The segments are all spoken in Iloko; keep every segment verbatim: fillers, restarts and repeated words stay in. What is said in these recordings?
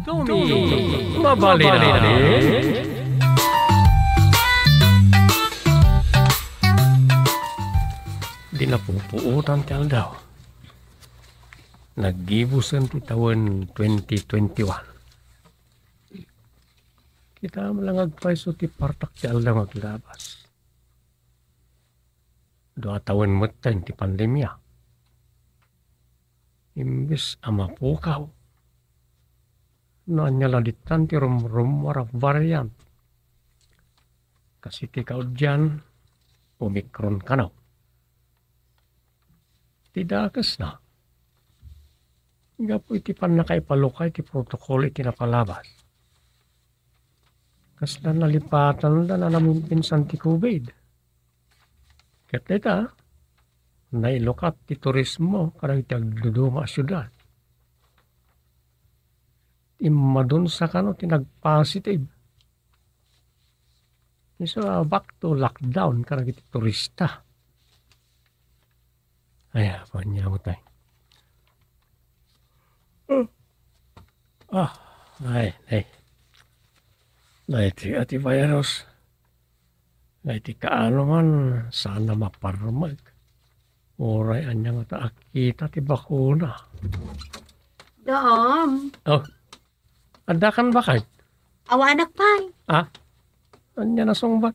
Tomy, mabalin. Di napupuotan ti aldaw. Naggibusen ti tawen twenty twenty-one. Kita met la nga agpayso ti partak ti aldaw nga aglabas. Dua tawen metten ti pandemia. Imbes a mapukaw, no ania la dittan ti rumrumuar a variant. Kas iti kaudian, Omicron kano. Ti dakesna, gapu iti pannakaipalukay ti protocol iti napalabas. Kasla nalipatanda na naminpinsan ti covid. Ket dayta, nailukat ti turismo kadagiti agduduma a siudad. Immadunsa kano ti nagpositive. Isu a back to lockdown kadagiti turista. Ay, apo, ania met ay. Ah, ay, ay. Daytoy a ti virus. Daytoy kaano man, saan a maparmek. Uray ania ngata a kita ti bakuna. Dam. Oh, addakan bakay? Awanak pay. Ah? Ania nasungbat?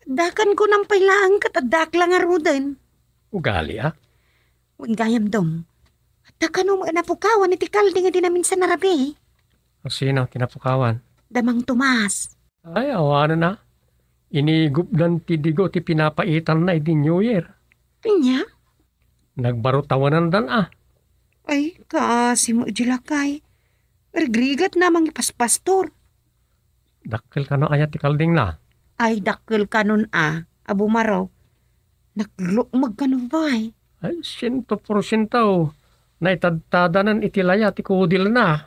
Addakan kunam pay laeng ket addaak la ngaruden. Ugali, ah? Wen gayam, Dom. Adda kano met napukawan iti kalding idi naminsan a rabii? Sino ti napukawan? Da Mang Tomas. Ay, awanen a. Inigupdan ti digo ti pinapaitanna idi New Year. Ania? Nagbarutawanandan a. Ay, kaasi met idi lakay. Rigrigat na mangipaspastor. Dakkel kano aya ti kaldingna? Ay, dakkel kanon a, Abu Maro. Naglukmeg kano bay. Ay, siento porsiento. Naitadtadanan iti laya ti kudilna.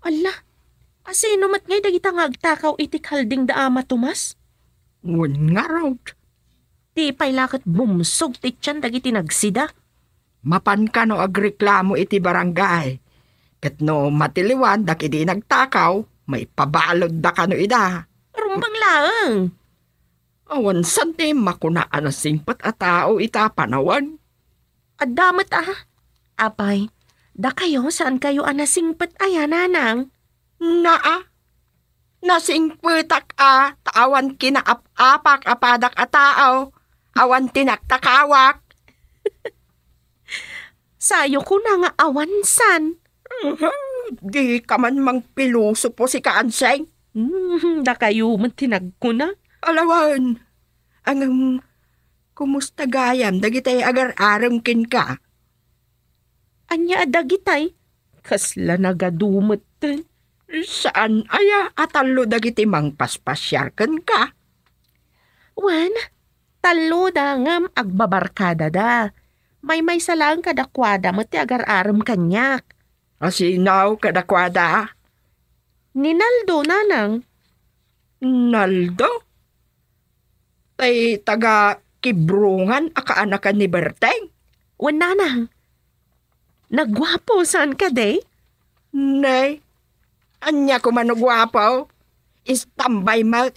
Alla, asino met ngay dagita nga agtakaw iti kalding da Ama Tomas? Wen ngarud. Ti pay la ket bumsog ti tian dagiti nagsida. Mapan kano agreklamo iti barangay. Ket no matiliwan dagiti nagtakaw, maipabaludda kano ida. Rumbeng laeng. Awan san ti makuna a nasingpet a tao ita panawen. Adda met a. Apay, dakayo, saan kayo a nasingpet aya, nanang? Naa, nasingpetak a, ta awan kinaap-apak a padak a tao, awan ti nagtakawak. Sayo kuna nga awan san. Aha, di ka man mangpilosopo, sika, Anseng. Hmm, dakayo met ti nagkuna. Alawan, angem, kumusta gayam dagitay agar-arem kenka? Ania a dagitay? Kasla nagadu metten. Saan aya a tallo dagiti mangpaspasiar kenka? Wen, tallo da ngem agbabarkada da. Maymaysa laeng kadakuada met ti agar-arem kaniak. Asino kadakuada? Ni Naldo, nanang. Naldo? Tay taga Kibrongan a kaanakan ni Berteng? Wen, nanang. Naguapo, saan kadi? Nay, ania koma no guapo? Istambay met.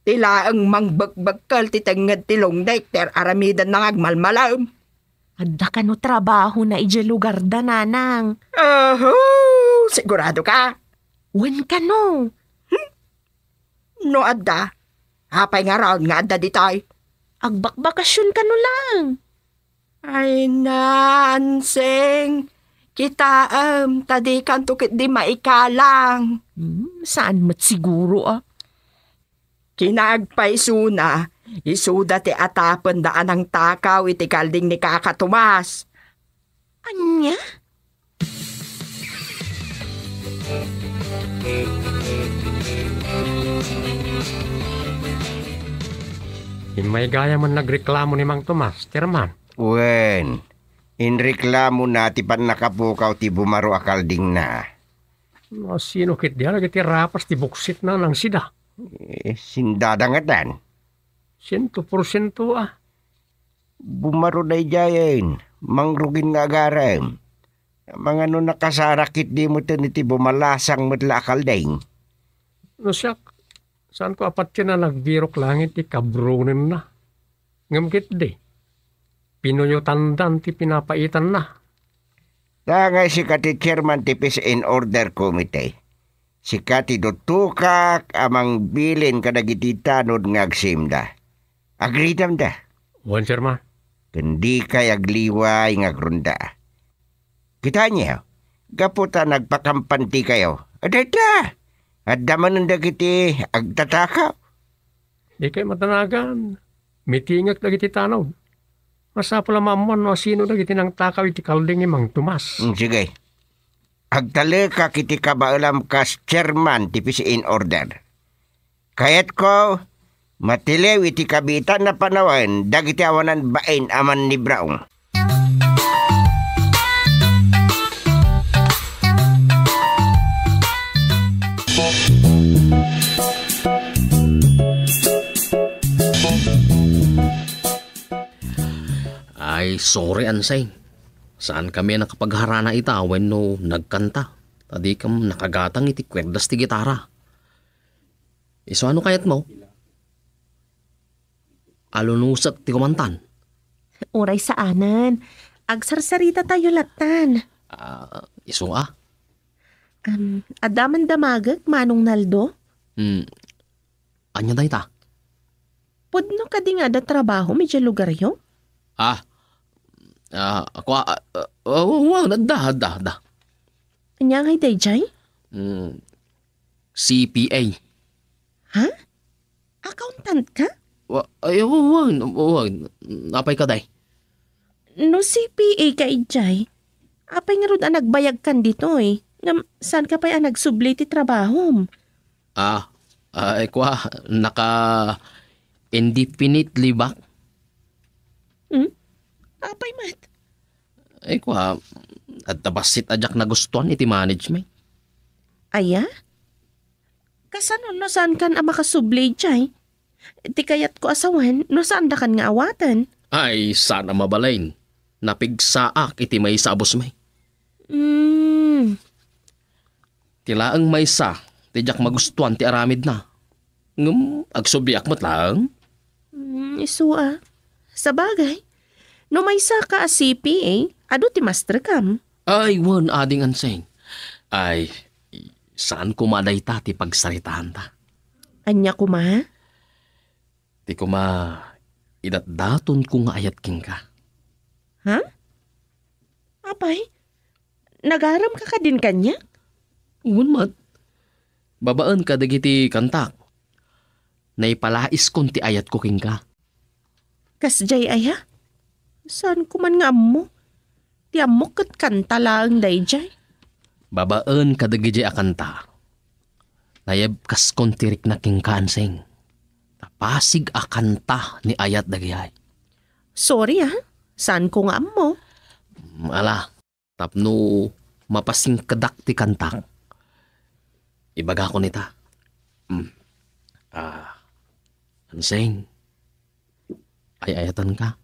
Ti laeng mangbekbekkel ti tengnged ti lungdek ti ar-aramidenna nga agmalmalem. Adda kano trabahona idiay lugarda, nanang? Aho, sigurado ka? Wen kano. Hmm? No adda, apay ngarud nga adda ditoy? Agbakbakasyon kano laeng. Ay, Anseng, kitaem, ta dikanto ketdi maikalang. Hmm, saan met siguro, a? Kinaagpaysona, isuda ti atapenda a nangtakaw iti kalding ni Kaka Tomas. Ania? Immay gayam a nagreklamo ni Mang Tomas, Chairman. Wen, inreklamona ti pannakapukaw ti bumaro a kaldingna. No, sino ketdi a dagiti rapas ti buksitna nang sida? Eh, sindada ngatan. Siento porsiento a. Bumaro daydiayen, mangrugin nga agarem. Mangano nakasarak ketdi met iti bumalasang met la a kalding? No siak, saanko a patien a nagbirok laeng iti kabronenna. Ngem ketdi, pinuyotandan ti pinapaitanna. Ta ngay sika ti chairman ti peace and order committee. Sika ti dutukak a mangbilin kadagiti tanod nga agsimda. Agridamda. Wen, chairman. Ken dikay agliway nga agronda. Kitaenyo, gapu ta nagpakampanti kayo, adda, adda manen dagiti agtatakaw. Dikay matanagan. Mitingek dagiti tanod. Masapul a maammuan no asino dagiti nangtakaw iti kalding ni Mang Tomas. Mm, sige. Agtalekak iti kabaelam kas chairman ti peace and order. Kayatko, matiliw iti kabiitan a panawen dagiti awanan bain a mannibraong. Ay, sorry, Ansay. Saan kami a nakapagharana ita wenno nagkanta? Ta di kam nakagatang iti kuerdas ti gitara. Isu ano kayatmo? Alunusek ti kumantan. Uray saanen. Agsarsarita tayo latan. Ah, isu a? Um, adda man damagek, Manong Naldo? Hmm. Anya dayta? Pudno kadi nga adda trabaho idiay lugaryo? Ah. Ah, ako, ah, ah, oh, wow, adda, adda, adda. Anya ngay daydiay? Hmm. C P A. Ha? Accountant ka? Wa-, ay, wa-, wa-, wa-, apay ka, day? No C P A ka idiay, apay ngarud a nagbayag kan ditoy? Ngem saan ka pay a nagsubli ti trabahom? Ah, ay, kwa, naka indefinite leave ak. Hmm? Apay met? Ay, kwa, adda bassit a diak nagustuan iti management. Aya? Kasano no saan kan a makasubli idiay? Ti kayatko a sawen no saan dakan nga awaten. Ay, saan a mabalin. Napigsaak iti maysa a boss mi. Hmm. Ti laeng maysa, ti diak magustuan ti aramidna. Ngem agsubliak met laeng. Hmm, isu a. Sabagay, no maysa ka a C P A, adu ti master kam. Ay, wen, Ading Ansing. Ay, saan koma dayta ti pagsaritaanta. Ania koma? Ti koma, idatdatonko nga ayat kenka. Ha? Apay, nagaramka kadin kaniak? Wen met. Babaen kadagiti kantak, naipalaiskon ti ayatko kenka. Kasdiay aya? Saanko man nga ammo. Ti ammok ket kanta laeng daydiay. Babaen kadagijay a kanta, nayebkaskon ti rikna kenka, Ansing. Ta pasig a kanta ni ayat dagijay. Sorry, ah. Saanko nga ammo. Mm, ala, tapno mapasingkedak ti kantak, ibagakon ita. Mm. Ah, Ansing, ay-ayatenka.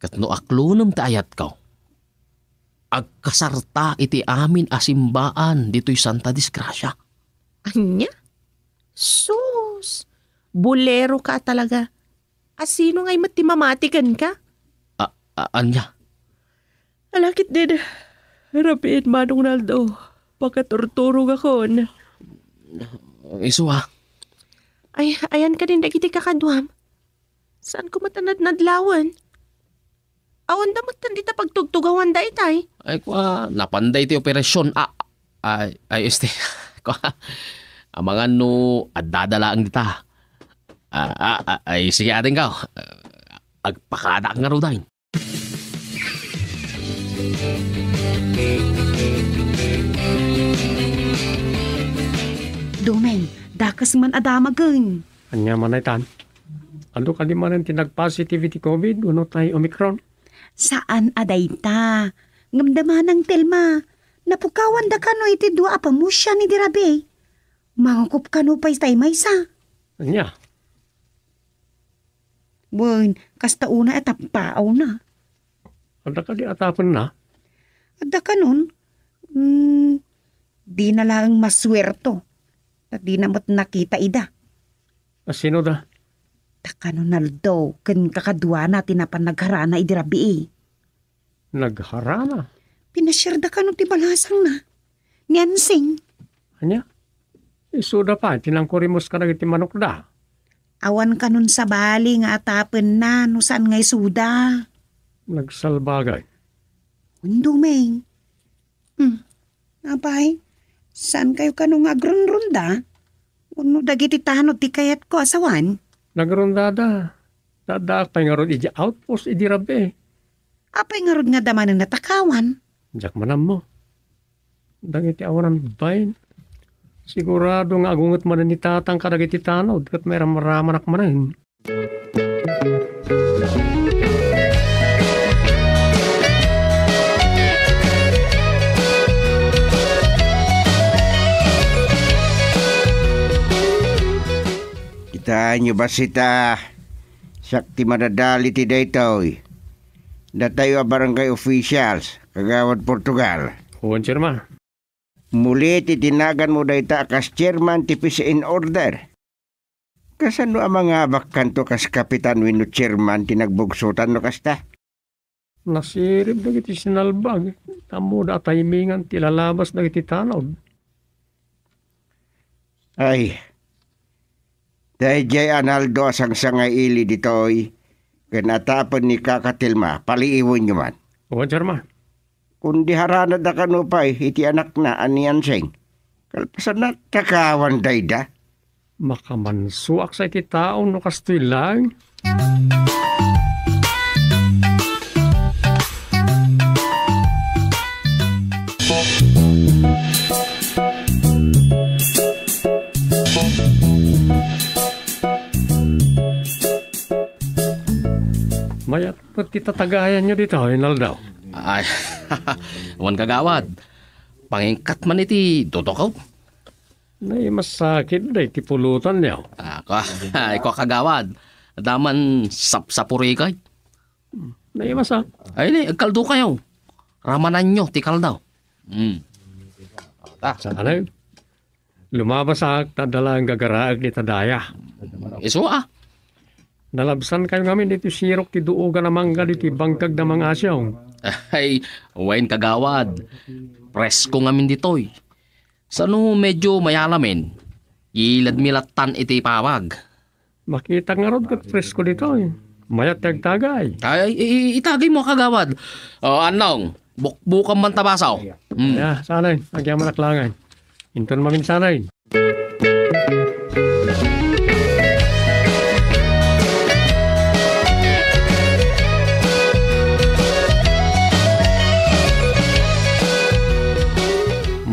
Ket no aklonem ti ayatko, agkasarta iti amin a simbaan ditoy Santa Disgracia. Ania? Sus! Bolero ka talaga. Asino ngay met ti mamati kenka? A-, a-, ania? Ala ketdin, rabiin, Manong Naldo. Pakaturturogakon. Isu a. Ay, ayan kadin dagiti kakaduam. Saanko met a nadnadlawen? Awanda met dita pagtugtugawanda itay. Ay, kwa, napanday ti operasyon. Ah, ay, ay, este. Kwa, amangan no addada laeng dita. Ah, ah, ah, ay, sige, ating ka. Agpakadaak ngaruden. Domeng, dakes man a damagen. Ania man daytan? Adu kadi manen ti nagpositive iti covid wenno tay Omicron? Saan a dayta. Ngem da manang Telma, napukawanda kano iti dua a pamusian idi rabii. Mangukop kano pay tay maysa. Ania? Wen, kasta unay a tappaawna. Adda kadi atapenna? Adda kanon. Hmm, dina laeng masuerto. Ta dina met nakita ida. A sino da? Ta kano Naldo ken kakaduana ti napan nagharana idi rabii. Nagharana? Pinasiarda kano ti balasangna. Ni Ansing. Ania? Isuda pay ti nangkurimos kadagiti manokda. Awan kanon sabali nga atapenna no saan nga isuda. Nagsalbagay. Wen, Dumeng. Hmm. Apay, saan kayo kano nga agrunrunda? Wenno dagiti tanod ti kayatko a sawan? Nagrundada. Addaak pay ngarud idiay outpost idi rabii. Apay ngarud nga da manen natakawan? Diak man ammo. Dagiti awanan bain. Sigurado nga agunget manen ni Tatang kadagiti tanod ket mairamramanak manen. Kitaenyo bassit a siak ti madadal iti daytoy. Datayo a barangay officials, Kagawad Portugal. Wen, Chairman. Muli ti tinaganmo dayta a kas chairman ti peace and order. Kasano a mangabakkanto kas kapitan wenno chairman ti nagbugsotan no kasta? Nasirib dagiti sinalbag. Ammoda a timingan ti lalabas dagiti tanod. Ay, daydiay a Naldo a sangsangay ili ditoy, ken atapen ni Kaka Telma, paliiwenyo man. Wen, Chairman. Kundi haranadda kano pay iti anakna a ni Ansing. Kalpasanna, takawan dayta. Makamansuak sa iti tao no kastoy laeng. Mayat met ti tatagayanyo dita, Rinaldo. Ay, wen, kagawad. Pangingkat man iti tutukaw. Naimasakit da iti pulutanyo. Ah, kua-, ay, kua, kagawad. Daman sapsapurikay. Naimasak. Ay, ni, agkaldokayo. Ramananyo ti kaldo. Hmm. Ta. Saan? Lumabasak, ta adda laeng gagaraek dita daya. Isu, ah. Nalabsankayo ngamin ditoy sirok ti duogan a mangga ditoy bangkag da Mang Asyong. Ay, wen, kagawad. Presko ngamin ditoy. Sano medyo mayalamin, iladmi lattan iti pawag. Makitak ngarud ket presko ditoy. Mayat ti agtagay. Ay, i-, i-, itagaymo, kagawad. O, Annong, bukbukam man ta baso. Hmm. Ya, sanay. Agyamanak laeng. Inton maminsanay.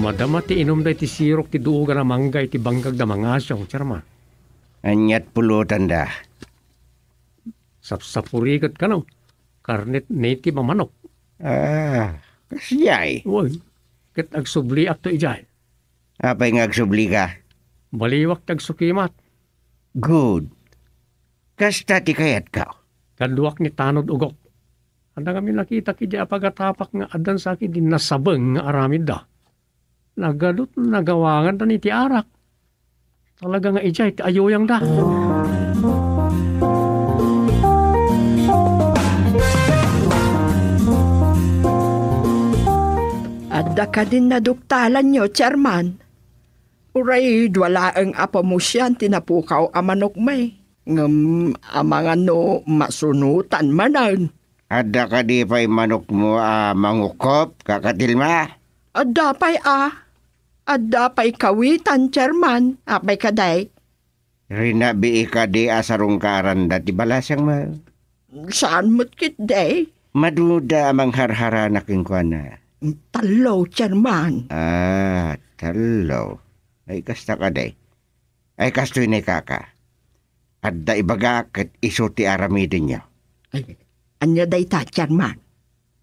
Madama ti inumda iti sirok ti duogan a mangga iti bangkag da Mang Asyong, Chairman. Aniat pulotanda? Sapsapuriket kano, karnet native a manok. Ah, kasdiay? Wen, ket agsubliakto idiay. Apay nga agsublika? Baliwak ti agsukimat. Good. Kasta ti kayatko. Kaduak ni Tanod Ugok. Adda ngamin nakitak idiay a pagatapak nga addan sa idi nasabeng nga aramidda. Nagadut nagawanganda iti arak. Talaga nga idiay ti ayuyangda. Adda kadin naduktalanyo, Chairman? Uray dua laeng a pamusian ti napukaw a manokmi. Ngem amangan no masunotan manen. Adda kadi pay manokmo a mangukop, Kaka Telma? Adda pay a. Adda pay kawitan, Chairman. Apay kadi? Rinabii kadi a sarungkaranda ti balasangmo? Saan met ketdi? Maduda a mangharharana kenkuana. Tallo, Chairman. Ah, tallo. Ay, kasta kadi. Ay, kastoy ni Kaka. adda ibagak ket isu ti aramidenyo. Ay, ania dayta, Chairman?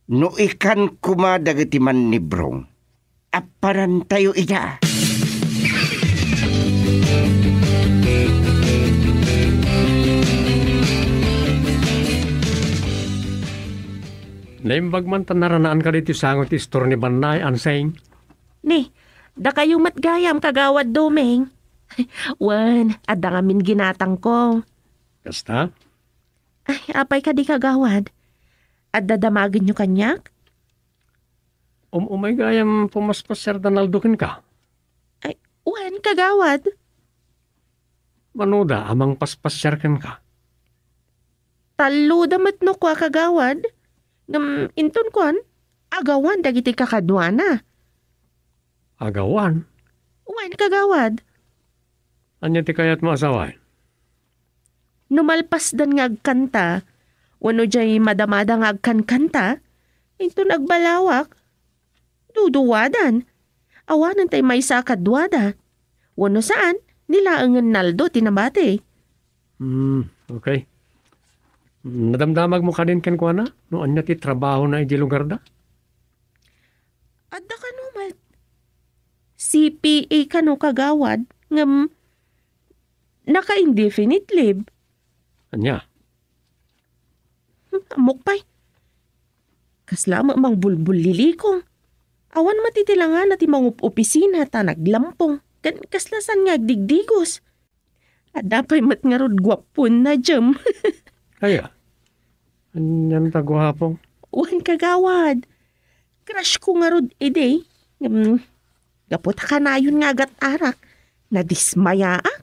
No ikan koma dagiti mannibrong, apparantayo ida. Naimbag man ta naranaanka ditoy sango ti istor ni Bannay, Anseng? Ni, dakayo met gayam, Kagawad Doming. Wen, adda ngamin ginatangko. Kasta? Ay, apay kadi, Kagawad? Adda damagenyo kaniak? Um-, umay gayam pumaspasiar da Naldo kenka? Ay, wen, Kagawad. Manoda a mangpaspasiar kenka? Talloda met no kua, Kagawad. Ngem inton kuan, agawan dagiti kakaduana. Agawan? Wen, Kagawad. Ania ti kayatmo a sawen? No malpasdan nga agkanta, wenno diay madamada nga agkankanta, inton agbalawak, duduadan. Awanen tay maysa a kaduada. Wenno saan, ni laengen Naldo ti nabati. Hmm, okay. Nadamdamagmo kadin kenkuana no ania ti trabahona idiay lugarda? Adda kano met. C P A kano, Kagawad, ngem naka-indefinite leave. Ania? Hmm, ammok pay. Kasla met mangbulbullilikong. Awan met iti langana ti mangup-opisina ta naglampong. Ken kasla saan nga agdigdigos. Adda pay met ngarud guapona, Jem. Aya? Anian ta guapong? Wen, Kagawad. Crush ko ngarud idi. Ngem, gapu ta kanayon nga agat-arak, nadismayaak.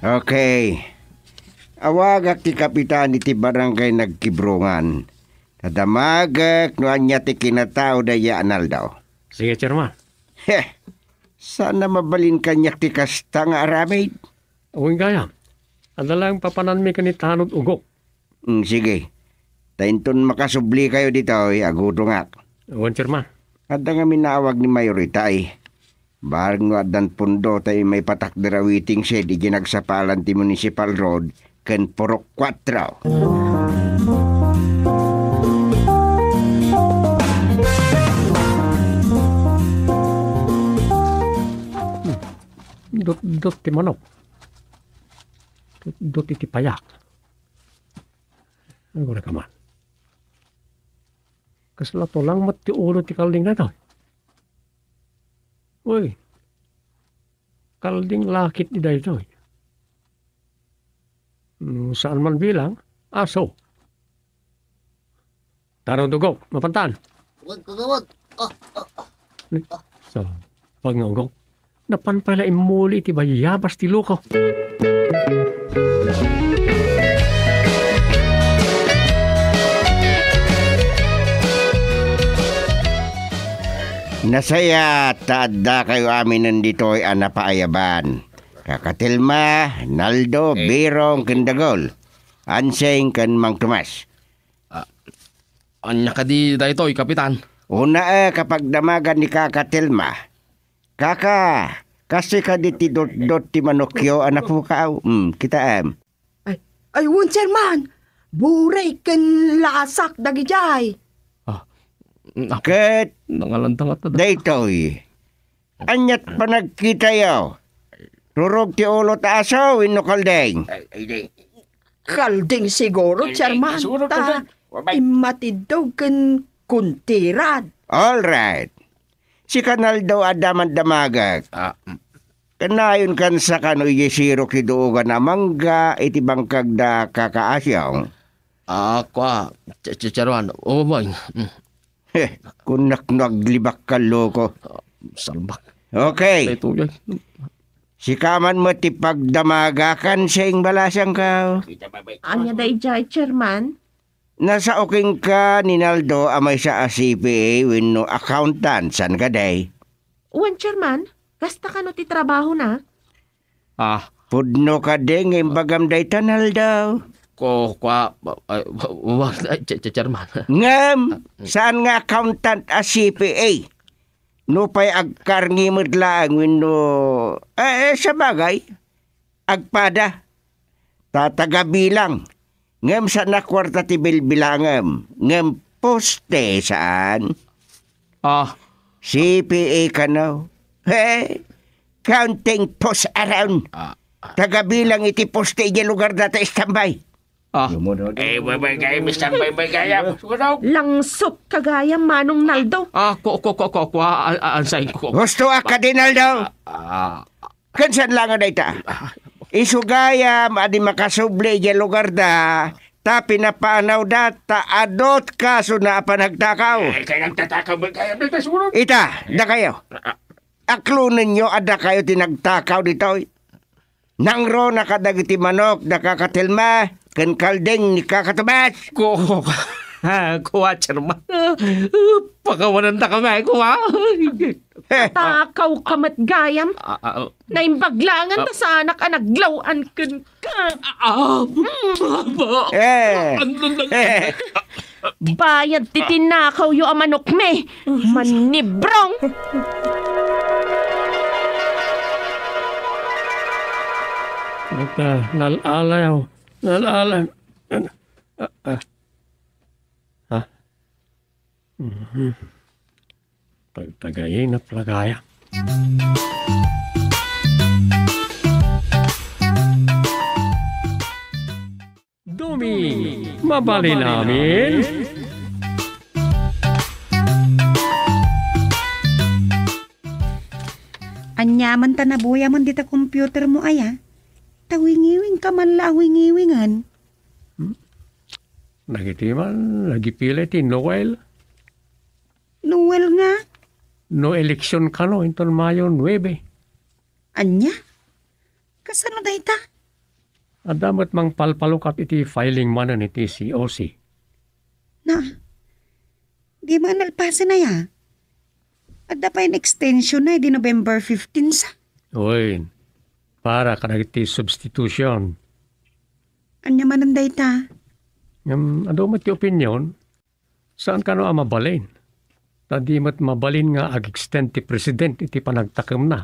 Okay. Awagak ti kapitan iti barangay Nagkibrongan. Ta damagek no ania ti kinatao dayta a Naldo. Sige, Chairman. Heh, saan a mabalin kaniak ti kasta nga aramid. Wen gayam. Adda laeng papananmi ken ni Tanod Ugok. Mm, sige. Ta inton makasublikayo ditoy, agudongak. Wen, Chairman. Adda ngamin naawag ni Mayor itay. Bareng no addan pundo ta immay patakder a waiting shed idiay nagsapalan ti Municipal Road ken Purok Kuatro. Dutdot ti manok. Dutdot iti payak. Agura ka man. Kasla tulang met ti ulo ti kalding daytoy. Uy, kalding lakit di daytoy. No saan man bilang, aso. Tanod Ugok, mapantan. Wag, kagawad. Ah, ah, ah. Ni-, sa pagngugok, napan pay la immuli iti bayabas ti luko. Nasayaat ta addakayo aminen ditoy a napaayaban. Kaka Telma, Naldo, Birong, ken Dagol, Anseng, ken Mang Tomas. Ah, ania kadi daytoy, Kapitan? Unaek a pagdamagan ni Kaka Telma. Kaka, kastoy kadi ti dutdot ti manokyo a napukaw? Hmm, kitaem. Ay, ay, wen, Chairman! Buray ken lasak dagidiay. Ah, mm, ako. Ket nangalandangat na da. Daytoy. Aniat panagkitayo? Rurog ti ulo ta aso wenno kalding? Ay, ay, di. Kalding siguro, Kalding, Chairman, siguro, ta Kalding. Wabay. Immatiddog ken kuntirad. All right. Sika, Naldo, adda man damagek. Ah, mm. Kanayon kan saka no idiay sirok ti duogan a mangga iti bangkag da Kaka Asyong. Ah, kua, Ch-, Ch-, Chairman, umay. Mm. Heh, kunak no aglibak ka, loko. Ah, salbak. Okay. Ito yan. Sika man met ti pagdamagakan, sing balasangko. Ania daydiay, Chairman? Nasao kenka ni Naldo a maysa a C P A wenno accountant, saan kadi? Wen, Chairman, kasta kano ti trabahona? Ah. Pudno kadi nga imbagam dayta, Naldo? Ko, kwa, ah, ah, wa-, wa-, ay, Cha-, Cha-, Chairman. Ngem, saan nga accountant a C P A? Nupay agkarngi met laeng wenno, eh, eh, sabagay, agpada. Ta taga bilang. Ngem saan a kuarta ti bilbilangem. Ngem poste, saan? Ah. C P A kano? He? Counting post around. Ah. Taga bilang iti poste idiay lugar data istambay. Ah. Eh, bay, bay, gayam, istambay, bay, gayam. Langsot ka gayam, Manong Naldo. Ah, ko, ko, ko, ko, ko, ah, ah, ansain ko. Gusto ka din, Naldo? Ah, ah. Kansan lang nga dayta. Ah. Isu gayam, adi makasubli idiay lugar da, ta pinapanawda, ta adut kasona a panagtakaw. Eh, kay nagtatakaw, bay, gayam, dayta siguro. Ita, dakayo. Ah, ah. Aklonenyo a dakayo ti nagtakaw ditoy. Nangruna kadagiti manok da Kaka Telma ken kalding ni Kaka Tomas. Ko, ko, Chairman. Pakawanandakami, ko, ah. Takaw ka met gayam. Ah, ah, ah. Naimbag laengen ta saanak a naglaw-an kenka. Ah, ah. Eh. Bayad ti tinakawyo a manokmi. Manibrong! Ita, nal-alaw. Nal-alaw. Ah, ah. Ha? Mhm. Tagtagayin a plagaya. Dumi, mabalin amin? Ania man ta nabuyamon dita computer mo, aya? Ta wingiwing ka man la a wingiwingen. Hmm? Dagiti man, nagipila ti Noel. Noel nga? No eleksyon kano inton Mayo nuebe. Ania? Kasano dayta? Adda met mangpalpalukat iti filing manen iti C O C. Na, di man nalpasen aya? Adda pay extension na idi November fifteen sa. Uy, para kadagiti substitution. Ania manen dayta? Ngem, adu met ti opinion? Saan kano a mabalin? Ta di met mabalin nga ag-extend ti president iti panagtakemna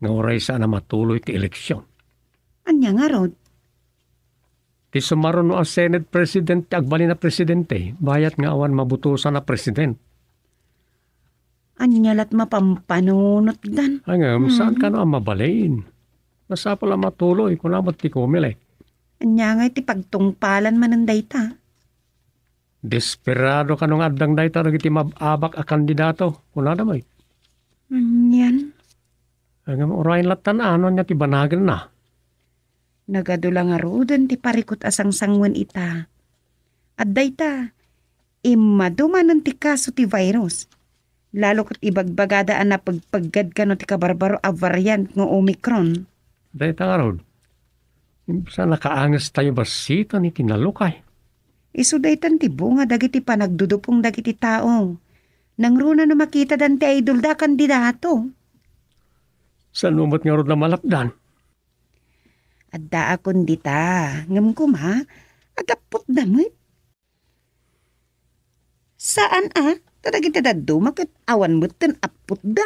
nga uray saan a matuloy ti eleksyon. Ania ngarud? Ti sumaruno a Senate President ti agbalin a presidente, bayat nga awan mabutosan a president. Ania lat mapampanunotdan? Ngem, saan kano a mabalin? Masapul a matuloy, kuna met ti Comelec. Ania ngay ti pagtungpalan manen dayta? Desperado kano nga addang dayta dagiti mab-abak a kandidato, kunada met. Anian? Ngem uray lattan a no ania ti banagenna. Nagadu la ngaruden ti parikut a sangsangoen ita. Adda ita, immadu manen ti kaso ti virus. Lalo ket ibagbagada a napegpeggad kano ti kabarbaro a variant nga Omicron. Dayta ngarud, imbes a nakaangestayo bassit iti nalukay. Isu daytan ti bunga dagiti panagdudupong dagiti tao. Nangruna no makitadan ti idolda a kandidato. Saan met ngarud a malapdan? Addaakon dita, ngem koma, agapputda met. Saan a, ta dagiti dadduma ket awan metten apputda.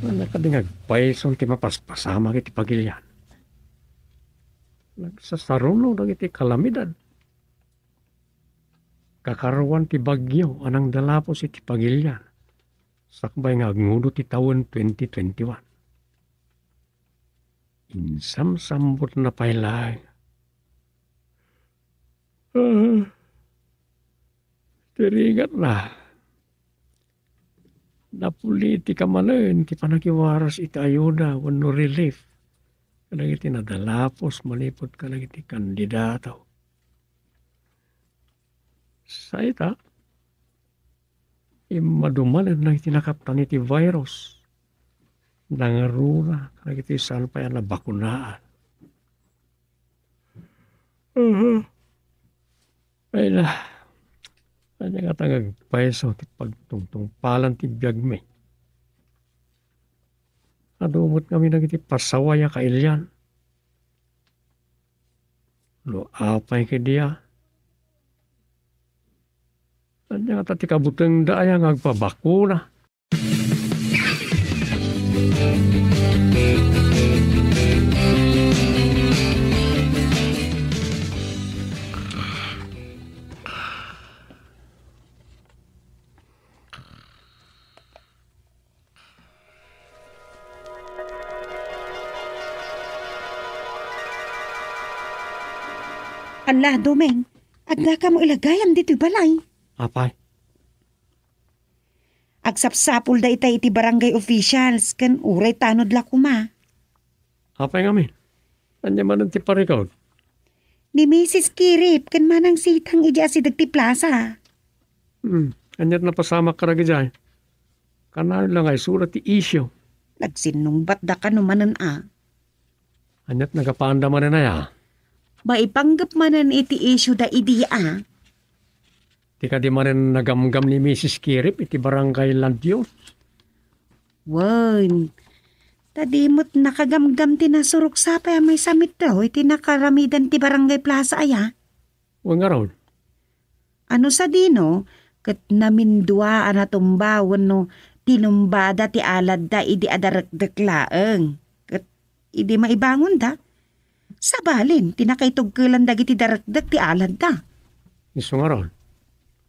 Ania kadi nga agpayson ti mapaspasamak iti pagilian? Nagsasaruno dagiti kalamidad. Kakaruan ti bagyo a nangdalapos iti pagilian sakbay nga agngudot ti tawen twenty twenty-one. Insamsambutna pay laeng. Ah, ti rigatna. Napolitika manen ti panakiwaras iti ayuda wenno relief kadagiti nadalapos manipud kadagiti kandidato. Sa ita, immadu manen dagiti nakaptan iti virus. Nangruna kadagiti saan pay a nabakunaan. Mhm. Ay na. Ania ngata nga agpayso ti pagtungtungpalan ti biagmi? Adu met ngamin dagiti pasaway a kailian. No apay kadi a? Ania ngata ti kabutengda aya nga agpabakuna? Alla, Domeng, addaka met la gayam ditoy balay. Apay? Agsapsapulda itay iti barangay officials ken uray tanod la koma. Apay ngamin? Ania manen ti parikut? Ni Misis Kirip ken Manang Sitang idiay asideg ti plasa. Hmm, aniat napasamak kadagidiay? Kanayon la nga isuna ti isyu. Nagsinnungbatda kano manen a. Aniat nagapaanda manen aya? Maipanggep manen iti isyu da idi a. Ti kadi manen nagamgam ni Misis Kirip iti barangay land use? Wen, ta di met nakagamgam ti nasurok sapay a maysa metro iti nakaramidan ti barangay plaza aya. Wen ngarud. Ano sadino, ket namindua a natumba wenno tinumbada ti aladda idi adarekdek laeng. Ket idi maibangonda, sabalin ti nakaitugkelan dagiti darekdek ti aladda. Isu ngarud.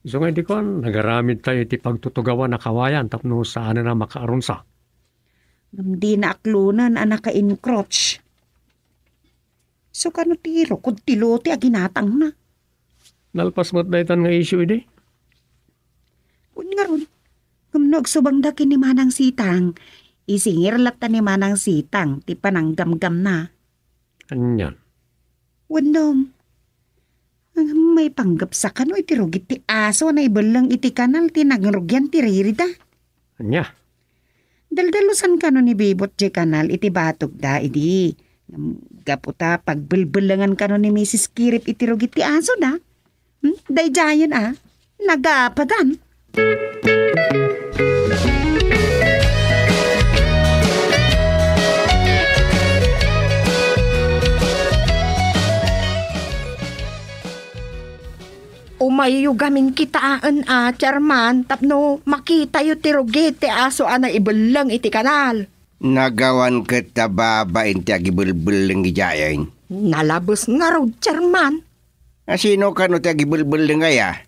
Isu nga idi kuan, nagaramidtayo iti pagtutugawan a kawayan tapno saanen a makaarunsa. Ngem dina aklonen a naka-encroach. Isu kano ti rukod ti lote a ginatangna. Nalpas met daytan nga isyu idi? Wen ngarud, ngem no agsubangda ken ni Manang Sitang, isingir latta ni Manang Sitang ti pananggamgamna. Anian? Wen, Dom. Ngem maipanggepsa kano iti rugit ti aso a naibelleng iti kanal ti nangrugian ti ririda? Ania? Daldalusan kano ni Bibot diay kanal iti batogda idi. Ngem gapu ta pagbelbellengan kano ni Misis Kirip iti rugit ti asoda. Hmm? Daydiayen a. Nagapadan. Umayyo gamin kitaen a, Chairman, tapno makitayo ti rugit ti aso a naibelleng iti kanal. Nagawan ket ta babain ti agibelbelleng idiayen. Nalabes ngarud, Chairman. A sino kano ti agibelbelleng aya?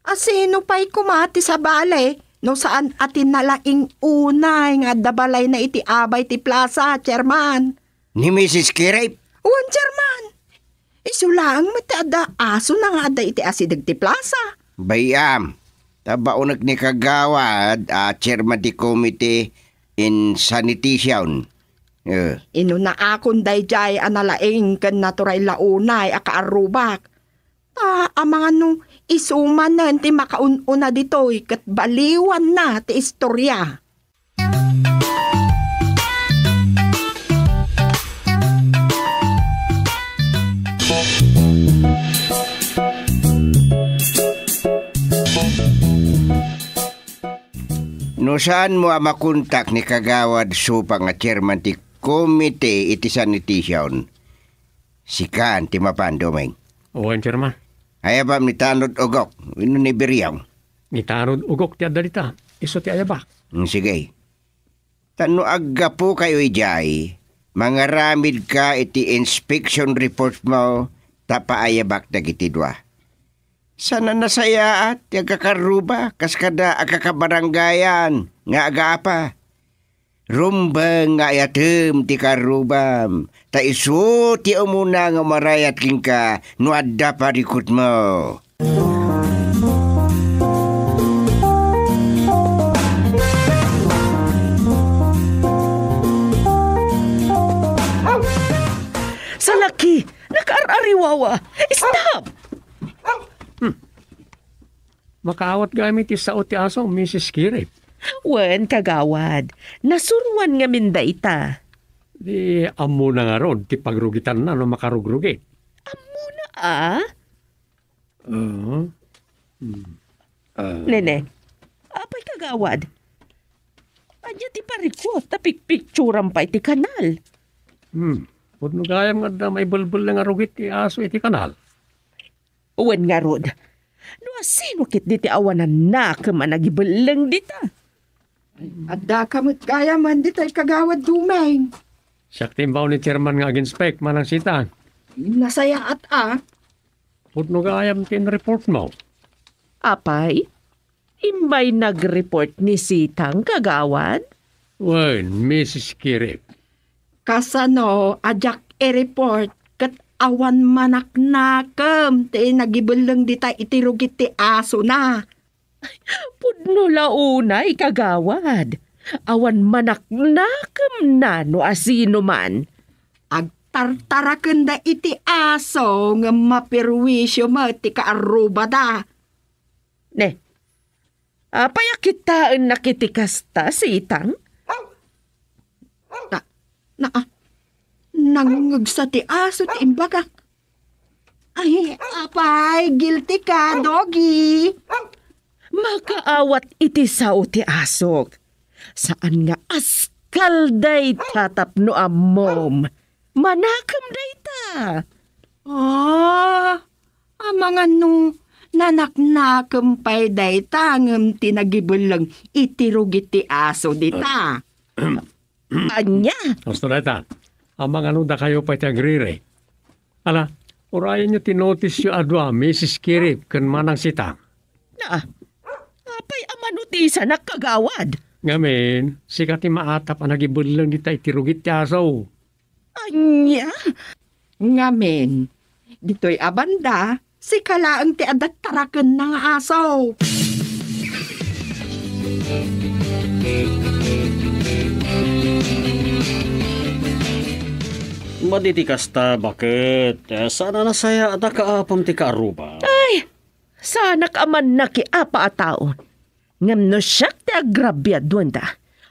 A sino pay koma ti sabali no saan a ti nalaing unay nga adda balayna iti abay ti plasa, Chairman? Ni Misis Kirip? Wen, Chairman. Isu laeng met ti adda asona nga adda iti asideg ti plasa. Bay-am, ta baonek ni Kagawad a chairman ti Committee in Sanitation. Eh. Inunaakon daydiay a nalaing ken naturay la unay a kaarrubak. Ta amangan no isu manen ti makaun-una ditoy ket baliwanna ti istoria. No saanmo a makontak ni Kagawad Supa nga chairman ti komite iti sanitation, sikan ti mapan, Domeng. Wen, Chairman. Aya pay ni Tanod Ugok wenno ni Biriong? Ni Tanod Ugok ti adda dita. Isu ti ayabak. Mm, sige. Ta no aggapukayo idiay, mangaramidka iti inspection report mo ta paayabak dagiti dua. Saan a nasayaat ti agkakarruba kas kada agkakabarangayan nga agaapa. Rumbeng nga ayatem ti karrubam, ta isu ti umuna nga umarayat kenka no adda parikutmo. Salaki! Nakaar-ariwawa! Stop! Hmm. Makaawat gayam iti sao ti aso, Misis Kirip. Wen, kagawad, nasuroan ngamin dayta. Di ammona ngarud ti pagrugitanna no makarugrugit. Ammona a? Oo. Hmm. Ah. Nene, apay, kagawad? Ania ti parikut ta pikpikturam pay ti kanal? Hmm. Pudno gayam nga adda maibelbelleng a rugit ti aso iti kanal. Wen ngarud, no asino ketdi ti awan a nakem a nagibelleng dita? Addaka met gayamen ditoy, Kagawad Dumeng. Siak ti imbaw ni Chairman nga aginspek, Manang Sita. Nasayaat a. Pudno gayam ti in-report mo. Apay, imbay nag-report ni Sitang, Kagawad? Wen, Missus Kirip. Kasano a diak i-report ket awan manaknakem ti nagibelleng dita iti rugit ti asona? Pudno la unay, Kagawad. Awan manaknakemna no asinoman. Agtartarakenda iti aso ngem maperwisio met ti kaarrubada. Ne, apay a kitaennak iti kasta, Sitang? Na, na, ah, nangngegsa ti aso ti imbagak. Ay, apay, guilty ka, Doggy. Makaawat iti sao ti asok. Saan nga askal dayta tapno ammom. Manakem dayta. Ah, amangan no nanaknakem pay dayta ngem ti nagibelleng iti rugit ti aso dita. Ania? Husto dayta. Amangan no dakayo pay ti agriri. Ala, urayenyo ti notisyo a dua, Missus Kirip ken Manang Sita. Na, apay a manutisanak, Kagawad? Ngamin, sika ti maatap a nagibelleng dita iti rugit ti aso. Ania? Ngamin, ditoy a banda, sika laeng ti adda tarakenna nga aso. Madi ti kasta, baket. Eh, saan a nasayaat a kaapam ti kaarruba. Ay, saanak a mannakiapa a tao. Ngem no siak ti agrabiaduenda,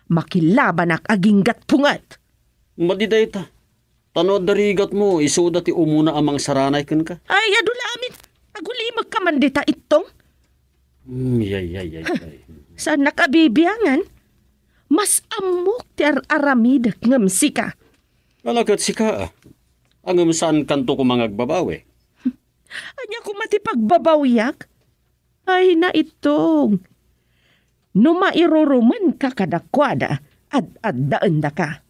makilabanak agingga punget. Madi dayta. Ta no adda rigatmo, isuda ti umuna a mangsaranay kenka. Ay, adu la amin. Agulimekka man dita, Ittong. Hmm, yay, yay, yay, yay. Saannak a bibiangan? Mas ammok ti ar-aramidek ngem sika. Ala ket sika, a. Ngem saankanto koma nga agbabawi. Ania koma ti pagbabawiak? Ay, na, Ittong. No mairurumenka kadakuada, ad-addaendaka.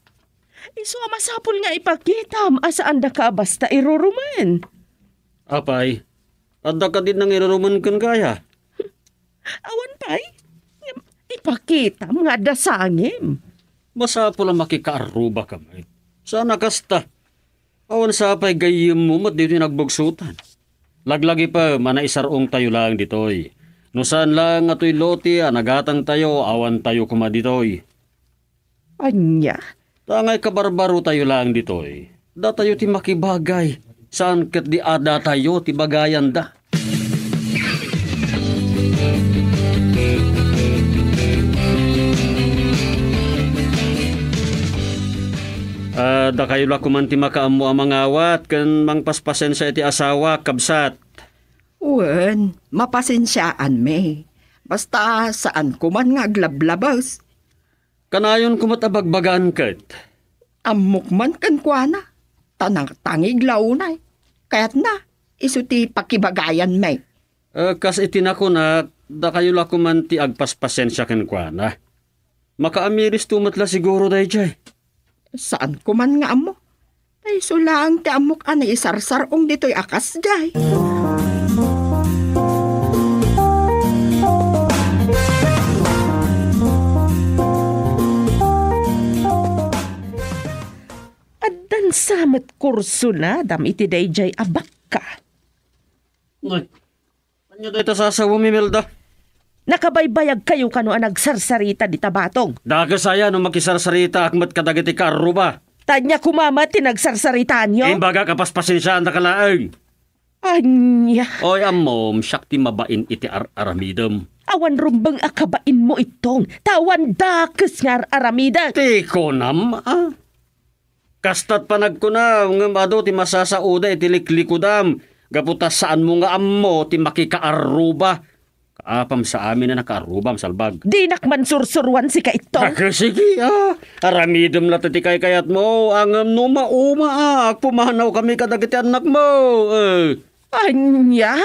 Isu a masapul nga ipakitam a saandaka a basta irurumen. Apay, adda kadin nangirurumen kenka aya? Awan pay. Ngem ipakitam nga adda sangim. Masapul a makikaarrubaka met. Saan a kasta. Awan sa pay gayyemmo met ditoy nagbugsotan. Laglagipem a naisar-ongtayo laeng ditoy. No saan laeng a toy lote a nagatangtayo, awantayo koma ditoy. Ania? Ta ngay kabarbarotayo laeng ditoy. Datayo ti makibagay. Saan ket di a datayo ti bagayanda. Ah, dakayo la koman ti makaammo a mangawat ken mangpaspasensia iti asawak, kabsat. Wen, mapasensiaanmi. Basta saan koman nga aglablabes. Kanayon koma ta bagbagaan ket. Ammok man kenkuana, ta nangtangig la unay. Kayatna, isu ti pakibagayanmi. Eh, kas iti nakunak, dakayo la koman ti agpaspasensia kenkuana. Makaamiristo met la siguro daydiay. Saan koman nga ammo. Ta isu laeng ti ammok a naisarsar-ong ditoy a kasdiay. Addan sa met kursonadam iti daydiay a bakka. Ay, ania dayta sasawem, Imelda? Nakabaybayagkayo kano a nagsarsarita dita batong? Dakes aya no makisarsaritaak met kadagiti kaarruba. Ta ania koma met ti nagsarsaritaanyo? Imbagak a paspasensiaandaka laeng. Ania? Oy, ammom, siak ti mabain iti ar-aramidem. Awan rumbeng a kabainmo, Ittong, ta awan dakes nga ar-aramidek. Ti kunam, a? Kasta't panagkunam, ngem adu ti masasaoda iti liklikudam, gapu ta saanmo nga ammo ti makikaarruba. Apam sa amin a nakaarrubam, Salbag. Dinak man sursuruan sika, Ittong. Ah, sige, ah. Aramidem latta ti kaykayatmo, ngem no mauma, ah, pumanawkami kadagiti annakmo. Eh. Ania?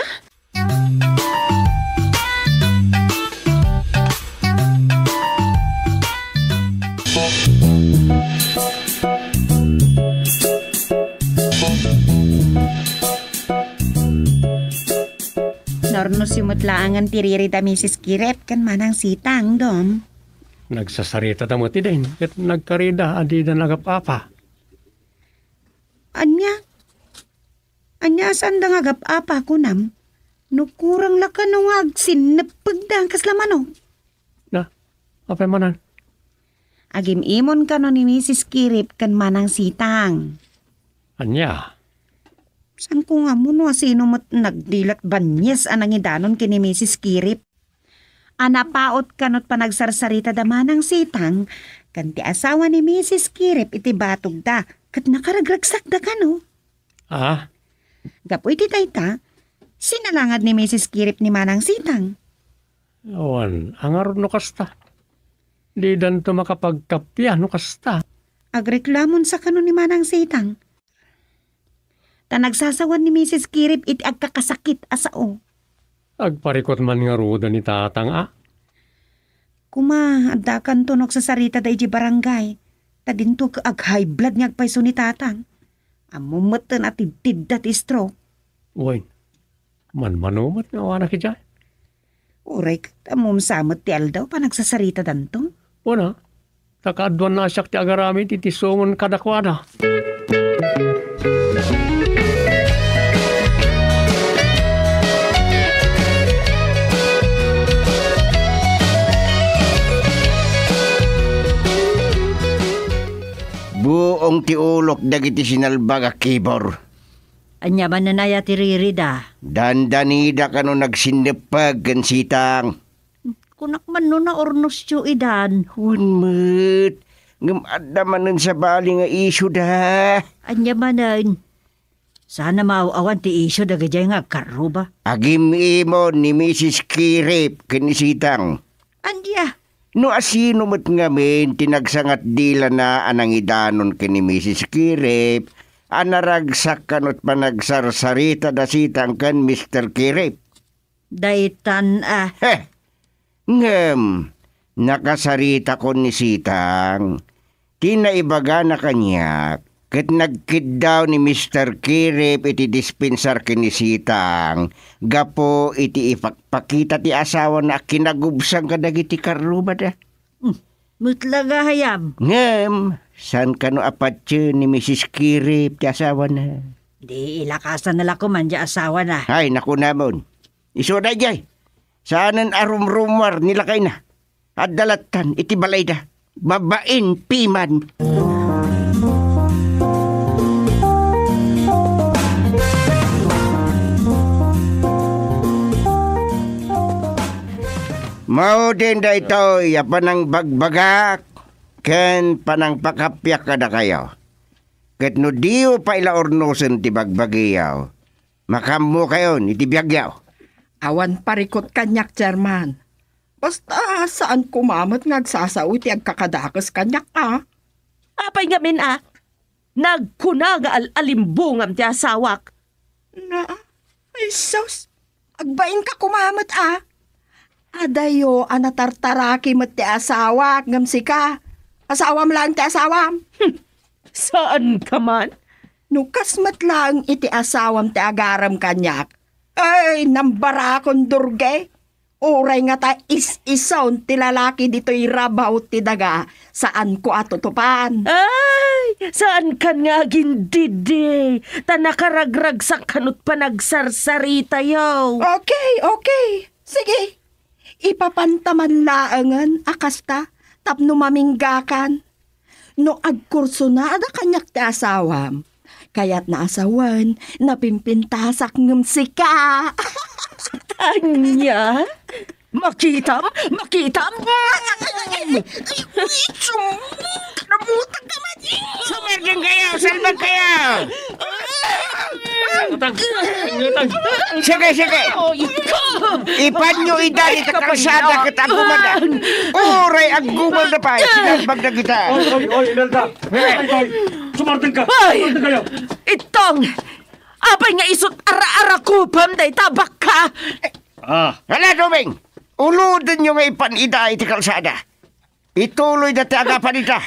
Naurnosyo met laengen ti ririda, Misis Kirep, ken Manang Sitang, Dom. Nagsasaritada met idin, ket nagkarida a dida nagap-apa. Ania? Ania a saanda nga agap-apa, kunam? No kurang la kano nga agsinneppegda, kasla mano? Na, apay manen? Agim-imon kano ni Misis Kirip ken Manang Sitang. Ania? Saanko nga ammo no asino met nagdilat banies a nangidanon ken ni Misis Kirip. A napaut kano ti panagsarsarita da Manang Sitang ken ti asawa ni Misis Kirip iti batogda, ket nakaragragsakda kano. Ah? Gapu iti dayta, sinalangad ni Misis Kirip ni Manang Sitang. Awan, a ngarud no kasta. Didanto makapagkappia no kasta. Agreklamonsa kano ni Manang Sitang. Ta nagsasawan ni Misis Kirip iti agkakasakit a sao. Agparikut man ngaruden ni Tatang, a? Kuma, addakanto no agsasaritada idiay barangay, ta dinto ag-high blood nga agpayso ni Tatang. Ammom metten a tiddidda ti stroke. Wen, manmano met nga awanak idiay. Uray ket ammom sa met ti aldaw a panagsasaritadanto. Wen a, ta kaaduan a siak ti agaramid iti songen kadakuada. Buong ti ulok dagiti sinalbag a kibor. Ania manen aya ti ririda? Dandanida kano nagsinneppeg ken Sitang. Kunak man no naurnosyo idan. Wen met, ngem adda manen sabali nga isioda. Ania manen? Saan a maaw-awan ti isio dagidiay nga agkarruba. Agim-imon ni Misis Kirip ken ni Sitang. Ania? No asino met ngamin ti nagsangatdilana a nangidanon ken ni Misis Kirip, a naragsak kano ti panagsarsarita da Sitang ken Mister Kirip. Daytan a. Heh! Ngem, nakasaritakon ni Sitang, ti naibagana kaniak, ket nagkiddaw ni Mister Kirip iti dispensar ken ni Sitang gapu iti ipakpakita ti asawana a kinagubsang kadagiti karrubada. Hmm, met la gayam. Ngem, saan kano a patien ni Misis Kirip ti asawana? Di ilakasanna la koman ti asawana. Ay, nakunamon. Isu daydiay. Saanen a rumrumuar ni lakayna. Adda lattan iti balayda. Babain piman. Maudin daytoy a panangbagbagak ken panangpakappiak kadakayo. Ket no diyo pay la urnosen ti bagbagiyo, makaammokayon iti biagyo. Awan parikut kaniak, Chairman. Basta, saan koma met nga agsasao iti agkakadakes kaniak, a? Apay ngamin, a? Nagkuna nga al-alimbungam ti asawak. Na, ay sus, agbainka koma met, a? Adayo a natartaraki met ti asawak ngem sika, asawam laeng ti asawam. Hmm, saan ka man? No kas met laeng iti asawam ti agarem kaniak, ay, nambarakon durge. Uray ngata is-ison ti lalaki ditoy rabaw ti daga, saanko a tutupan. Ay, saankan nga agindidi, ta nakaragragsak kanut panagsarsaritayo. Okay, okay. Sige. Ipapanta man laengen a kasta tapno maminggakan. No agkursunada kaniak ti asawam, kayatna a sawen, napimpintasak ngem sika. Ania? Makitam? Makitam? Ay, ay, ay, ay, ay, sumung! Namutang ka man, eh! Sumaging kayo! Salbag kayo! Sige, sige. Ipanyo ida dita kalsada ket aggumada. Uray aggumalda pay, sinalbagda kita. Oy, oy, oy, Imelda. Oy, oy. Sumardeng ka. Oy! Sumardeng kayo. Itong, apay nga isut ara-arakupam dayta bakka? Ah. Hala, Doming! Ulodenyo nga ipan ida iti kalsada. Ituloyda ti agapa dita.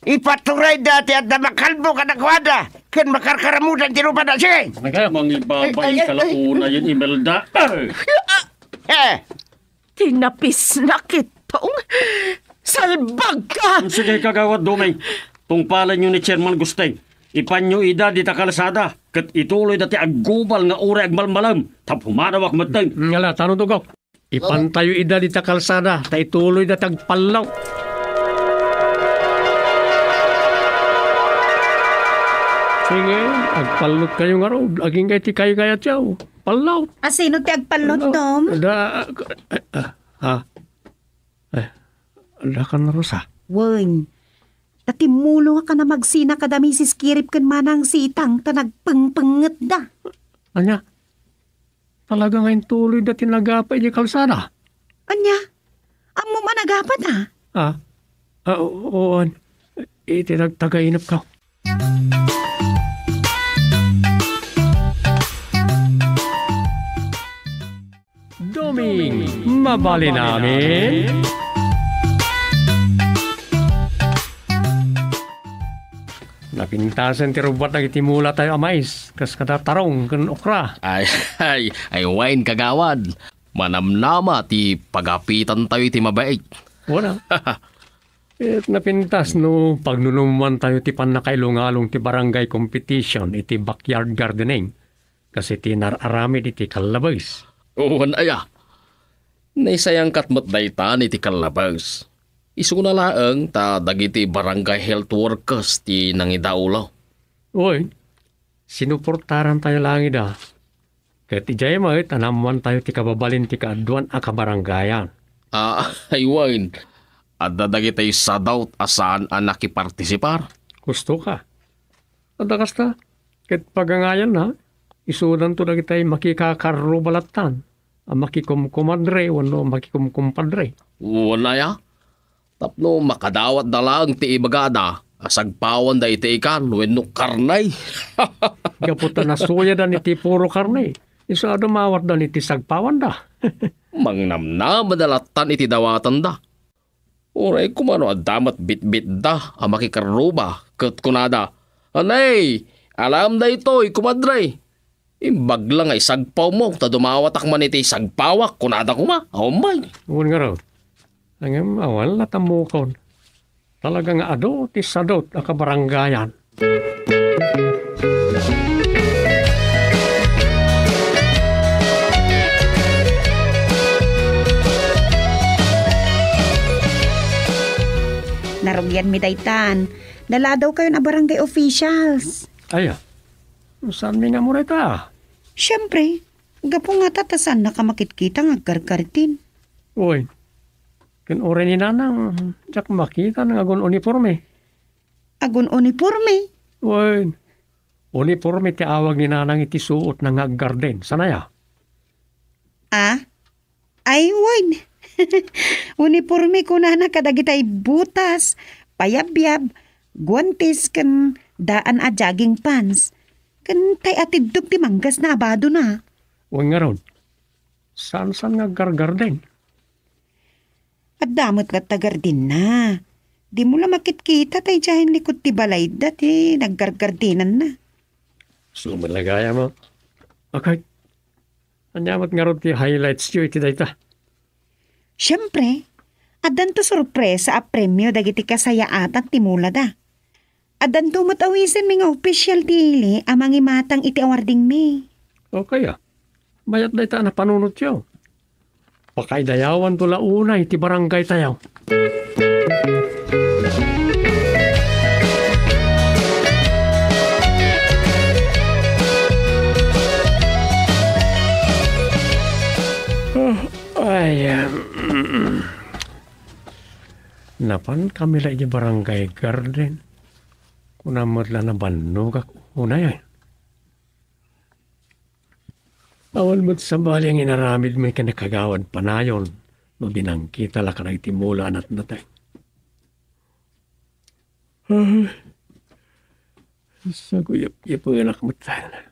Ipaturayda ti adda makalbo kadakuada ken makarkaramudan ti rupada. Sige! Ay, ay, ay, ay. Mangibabay ka la unay, Imelda. Eh! Eh! Tinapisnak itong salbagka! Sige, Kagawad Doming. Tungpalenyo ni Chairman Gusteng. Ipanyo ida dita kalsada, ket ituloyda ti aggubal nga uray agmalmalem, ta pumadawak metten. Ngala, tano, Dugok? Ipantayo ida dita kalsada, ta ituloyda ti agpallo. Sige, agpallot kayo ngarud. Agingga ti kayo kayat yaw. Pallo. Asino ti agpallot, Pallo. Dom? Da, ah, ah, ah. Eh, da kan Rosa. Wen, ta timmulo nga kana magsina kada Misis Kirip ken Manang Sitang ta nagpengpengetda. Ania? Talaga nga intuloyda ti nagapa idiay kalsada? Ania? Ammom a nagapata? Ah? Ah, o-, oon. Iti nagtagainep ka. Doming, mabalin amin? Napintasen ti rubbuat dagiti mula tayo a mais, kas kada tarong ken okra. Ay, ay, ay, wen, kagawad. Manamnama ti pagapitan tayo iti mabaig. Wala. Ket napintas no pagnunumwan tayo ti pannakailungalong ti barangay competition iti backyard gardening, kas iti nar-aramid iti kallabes. Wen aya. Naisayangkat met daytan iti kallabes. Isuna laeng ta dagiti barangay health workers ti nangidaulaw. Oy, sinuportaran tayo laeng ida. Ket idiay met a naammoan tayo ti kababalin ti kaaduan a kabarangayan. Ah, ay wen. Adda dagiti sadot a saan a nakipartisipar. Gusto ka? Adda kasta, ket pagangayanna, isudanto dagiti makikakarruba lattan a makikumkumadre wenno makikumkumpadre. Wen aya? Tapno makadawatda laeng ti ibagada a sagpawanda iti ikan wenno karne. Gapu ta nasuyadan iti puro karne, isu a dumawatdan iti sagpawanda. Mangnamnamada lattan iti dawatanda. Uray koma no adda met bitbitda a makikarruba ket kunada, "Anay, alam daytoy, kumadre." Imbag la nga isagpawmo ta dumawatak man iti sagpawak, kunada koma. Aw, may. Wen ngarud. Ngem awan la tammukon. Talaga nga adu ti sadot a kabarangayan. Narugianmi daytan. Naladawkayon a barangay officials. Aya. Saanmi nga ammo dayta? Siempre, gapu ngata ta saannak a makitkita nga aggargardin. Uy, ken uray ni Nanang, diak makita nga agun-uniforme. Agun-uniforme? Uy, uniforme ti awag ni Nanang iti suotna nga aggarden. Saan aya? Ah? Ay, wen. Uniporme kunana kadagitay butas, payabyab, guantes, ken daan a jogging pants. Ken tay a tiddog ti manggasna a badona. Wen ngarud, saan-saan nga aggargarden? Adda met latta gardenna. Dimo la makitkita tay idiay likod ti balayda ti naggargardenanna. Sumalagayam. Akay, ania met ngarud ti highlights yo iti dayta? Siempre, addanto sorpresa a premio dagiti kasayaatan ti mulada. Addanto met awisenmi nga opisyal ti ili a mangimatang iti awardingmi. Okay, ah. Mayat dayta a napanunotyo. Pakaidayawanto la unay ti barangaytayo. Ah, ay, ah, mm, mm. Napankami la iti barangay garden. Kuna met la nabannogak unay, ay. Awan met sabali nga inaramidmi ken ni Kagawad Panayon no di nangkita la kadagiti mula a natnateng. Ay, saguyap-yapenak met laeng.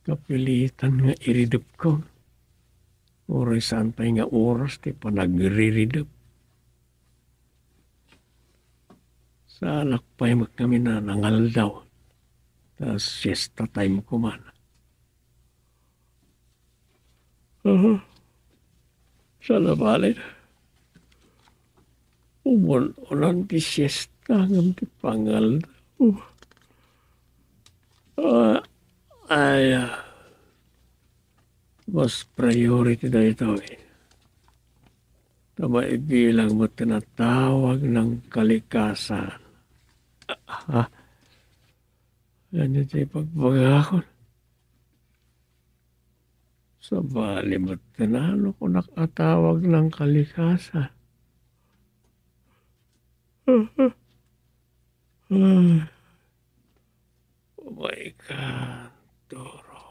Kapilitan nga iridepko. Uray saan pay nga oras ti panagriridep. Saanak pay met ngamin a nangaldaw. Ta siesta time koman. Aha. Saan a bale? Umul-ulan ti siesta ngem ti pangaldaw. Ah, ay, ah. Mas priority daytoy. Ta maibilang met ti natawag ng kalikasan. Ah, ah. Ano ti pagbagakon? Sabali met ti nano kunak a tawag ng kalikasan. Umay ka, Doro.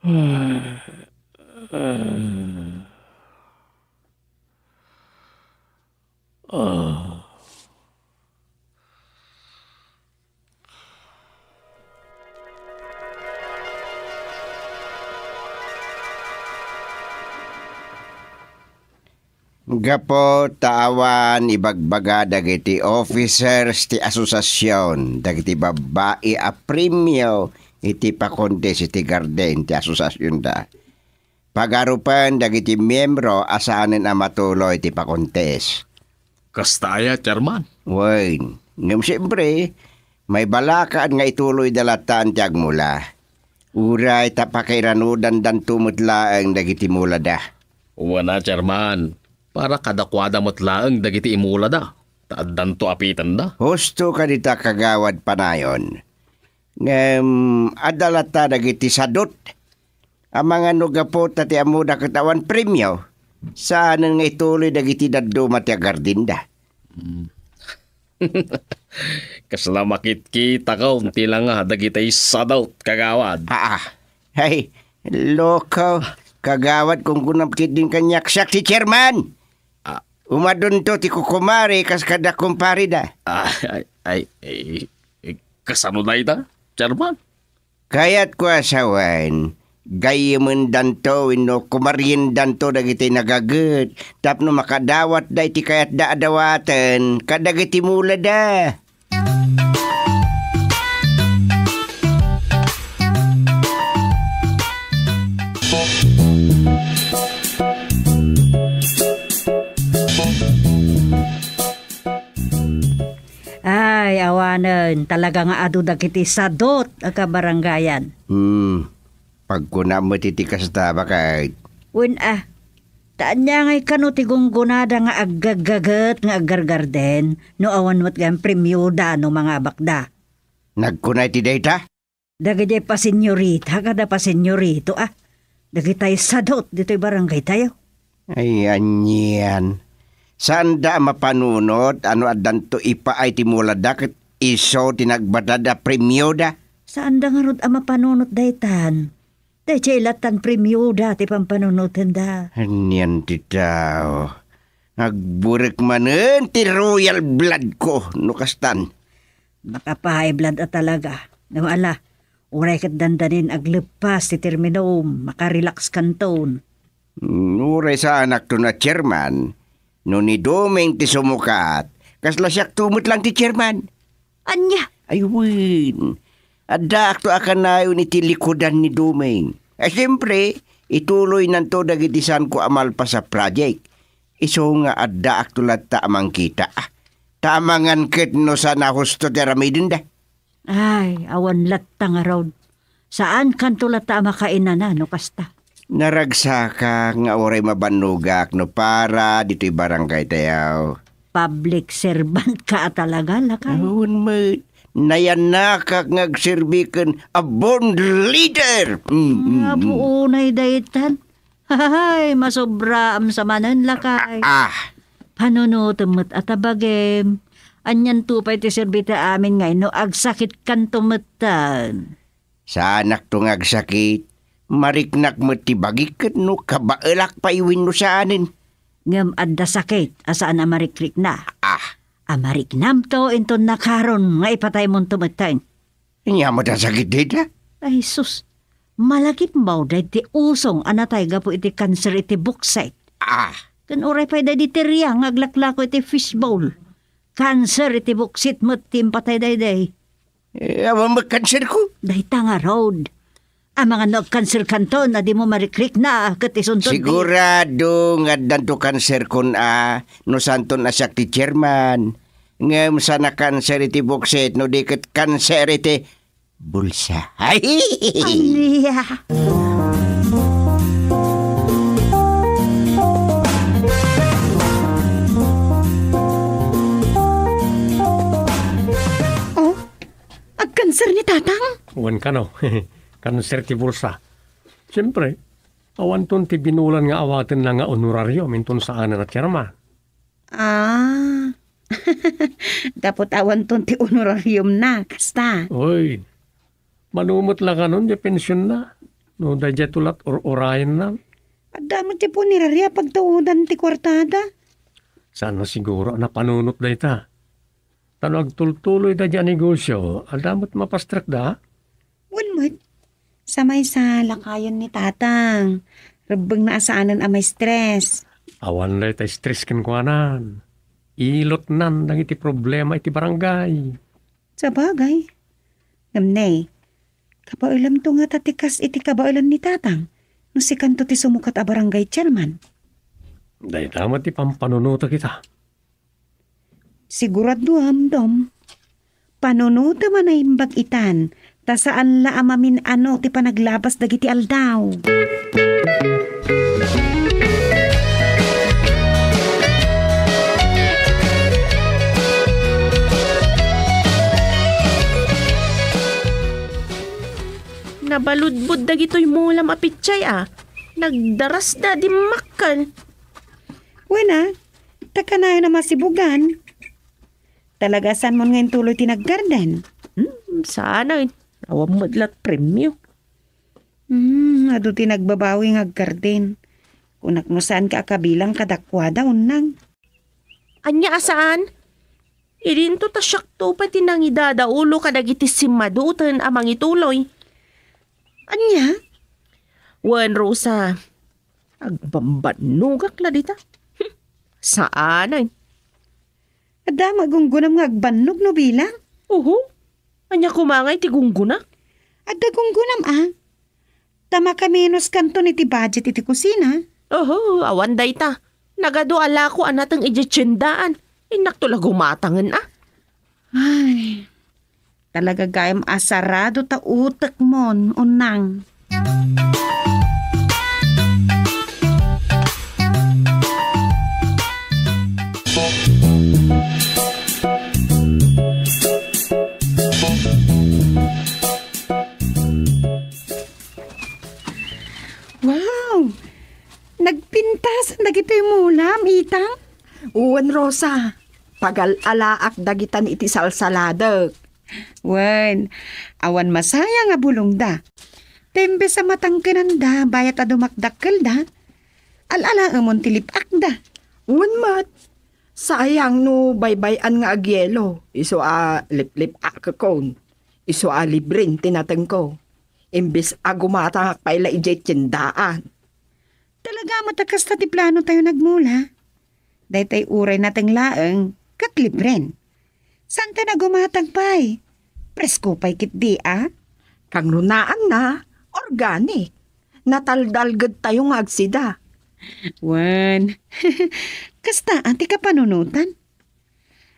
Ah, ah. Ah. Gapu ta awan ibagbaga dagiti officers ti asosasion dagiti babbai a premio iti pakontes iti garden ti asosasionda. Pagarupen dagiti miembro a saanen a matuloy ti pakontes. Kasta aya, Chairman? Wen, ngem siempre, maibalakaen nga ituloyda latta ti agmula. Uray ta pakairanudandanto met laeng dagiti mulada. Wen a, Chairman, para kadakuada met laeng dagiti imulada, ta addanto a pitenda. Husto kadita, Kagawad Panayon. Ngem adda latta dagiti sadot. Amangan no gapu ta ti ammoda ket awan premio, saanen nga ituloy dagiti dadduma ti agardinda. Hmm. Kasla makitkitako ti langa dagiti sadot, Kagawad. Aa. Ay, loko, Kagawad, kunkunam ketdin kaniak, siak ti chairman. Ah. Umadunto ti kukumare kas kada kumpareda. Ah, ay, ay, ay, ay, kasano dayta, Chairman? Kayatko a sawen, gayyemendanto wenno kumariendanto dagiti nagaget tapno makadawatda iti kayatda a dawaten kadagiti mulada. Ay, awanen, talaga nga adu dagiti sadot a kabarangayan. Hmm, pagkunam met iti kasta, baket. Wen a, ta ania ngay kano ti gunggonada nga aggaggaget nga aggargarden no awan met gayam premioda no mangabakda? Nagkuna iti dayta? Dagiti pasenyorita kada pasenyorito a dagitay sadot ditoy barangaytayo. Ay, anian. Saanda a mapanunot a no addanto ipaay ti mulada ket isu ti nagbatad a premioda? Saanda ngarud a mapanunot daytan. Daydiay lattan premioda ti pampanunotenda. Anian ti tao. Agburek manen ti royal blood ko no kastan. Makapaay blood a talaga. No ala, uray ket dandanin agleppas ti terminom, makarelax kanton. Uray saanakton a chairman, no ni Doming ti sumukat, kasla siakto met lang ti chairman. Ania? Ay wen, addaakto a kanayon iti likudan ni Doming. Ay siempre, ituloynanto dagiti saanko a malpas a project. Isu nga addaakto latta a mangkita. Ta amangan ket no saan a husto ti aramidenda. Ay, awan latta ngarud. Saankanto latta a makainana no kasta. Naragsakak nga uray mabannogak no para ditoy barangaytayo. Public servant ka a talaga, lakay. Awan met. Nayannakak nga agserbi ken a born leader. Mm, mm, mm. Apo unay daytan. Hay, masobraam sa manen, lakay. Ah. Panunotem met a tabagem. Anianto pay ti serbita amin ngay no agsakitkanto metten? Saanakto nga agsakit. Mariknak met ti bagik ket no kabaelak pay wenno saanen. Ngem adda sakit a saan a marikrikna. Ah. A mariknamto inton nakaron nga ipataymonto metten. Ania met a sakit dayta? Ay, sus. Malagipmaw daydi usong a natay gapu iti kanser iti buksit. Ah. Ken uray pay daydi teria nga aglaklako iti fishbowl. Kanser iti buksit met ti impatay daydi. Eh, awan met kanserko? Dayta ngarud. Amangan no agkanserkanton a dimo marikrikna ket isunton ti Sigurado nga addanto kanserkon a no santon a siak ti chairman. Ngem saan a kanser iti buksit no di ket kanser iti bulsa. Ay! Ania? Oh, agkanser ni Tatang? Wen kano, kanser ti bulsa. Siyempre, awanton ti binulan nga awatenna nga honorarium inton saanen a chairman. Ah. Gapu ta awanton ti honorariumna, kasta. Oy, mano met la kanon ti pensionna no daydiay to lat or-urayenna. Adda met ti punerarya a pagtaudan ti kuartada. Saan a siguro a napanunot dayta. Ta no agtultuloy daydiay a negosio, adda met mapastrekda. Wen met, sa maysa lakayen ni Tatang, rebbengna a saanen a ma-stress. Awan dayta stress kenkuanan. Ilotnan dagiti problema iti barangay. Sabagay. Ngem ne, kabaelamto ngata ti kas iti kabaelan ni Tatang no sikanto ti sumukat a barangay chairman. Dayta met ti pampanunotek ita. Siguraduam, Dom. Panunotem a naimbag itan, ta saan la a mamin-ano ti panaglabas dagiti aldaw. Nabaludbod dagitoy mulam a petsay a. Nagdarasda a dimmakkel. Wen a, ta kanayon a masibugan. Talaga, saanmon nga intuloy ti naggarden? Hmm, saan a. Awan met la premio. Hmm, adu ti nagbabawi nga aggarden. Kunak no saanka a kabilang kadakuada, Unnang. Ania a saan? Idinto ta siakto pay ti nangidadaulo kadagiti simmaduten a mangituloy. Ania? Wen, Rosa, agbambannogak la dita. Hmm, saan a. Adda gunggonam nga agbannog no bilang? Oho. Ania koma ngay ti gunggonak? Adda gunggonam a. Ta makamenos kanton iti budget iti kusina. Oho, awan dayta. Nagadu a lako a nateng idiay tiendaan. Innakto la gumatangen a. Ay. Talaga gayam a sarado ta utekmon, Unnang. Wow! Nagpintasan dagitoy mulam, Itang? Wen, Rosa. Pagal-alaak dagitan iti salsaladek. Wen, awan masaya nga bulongda. Ta imbes a matangkenanda, bayat a dumakdakkelda, al-alaemon ti lip-akda. Wen met, sayang no baybay-an nga agyelo, isu a liplip-akekon, isu a libren ti natengko. Imbes a gumatangak pay la idiay tiendaan. Talaga met a kasta ti plano tayo nagmula. Daytay uray nateng laeng ket libren. Santa nagumatang pay. Presko pay ketdi a. Kangrunaanna, organic. Nataldalged tayo nga agsida. Wen. Kasta a ti kapanunotan.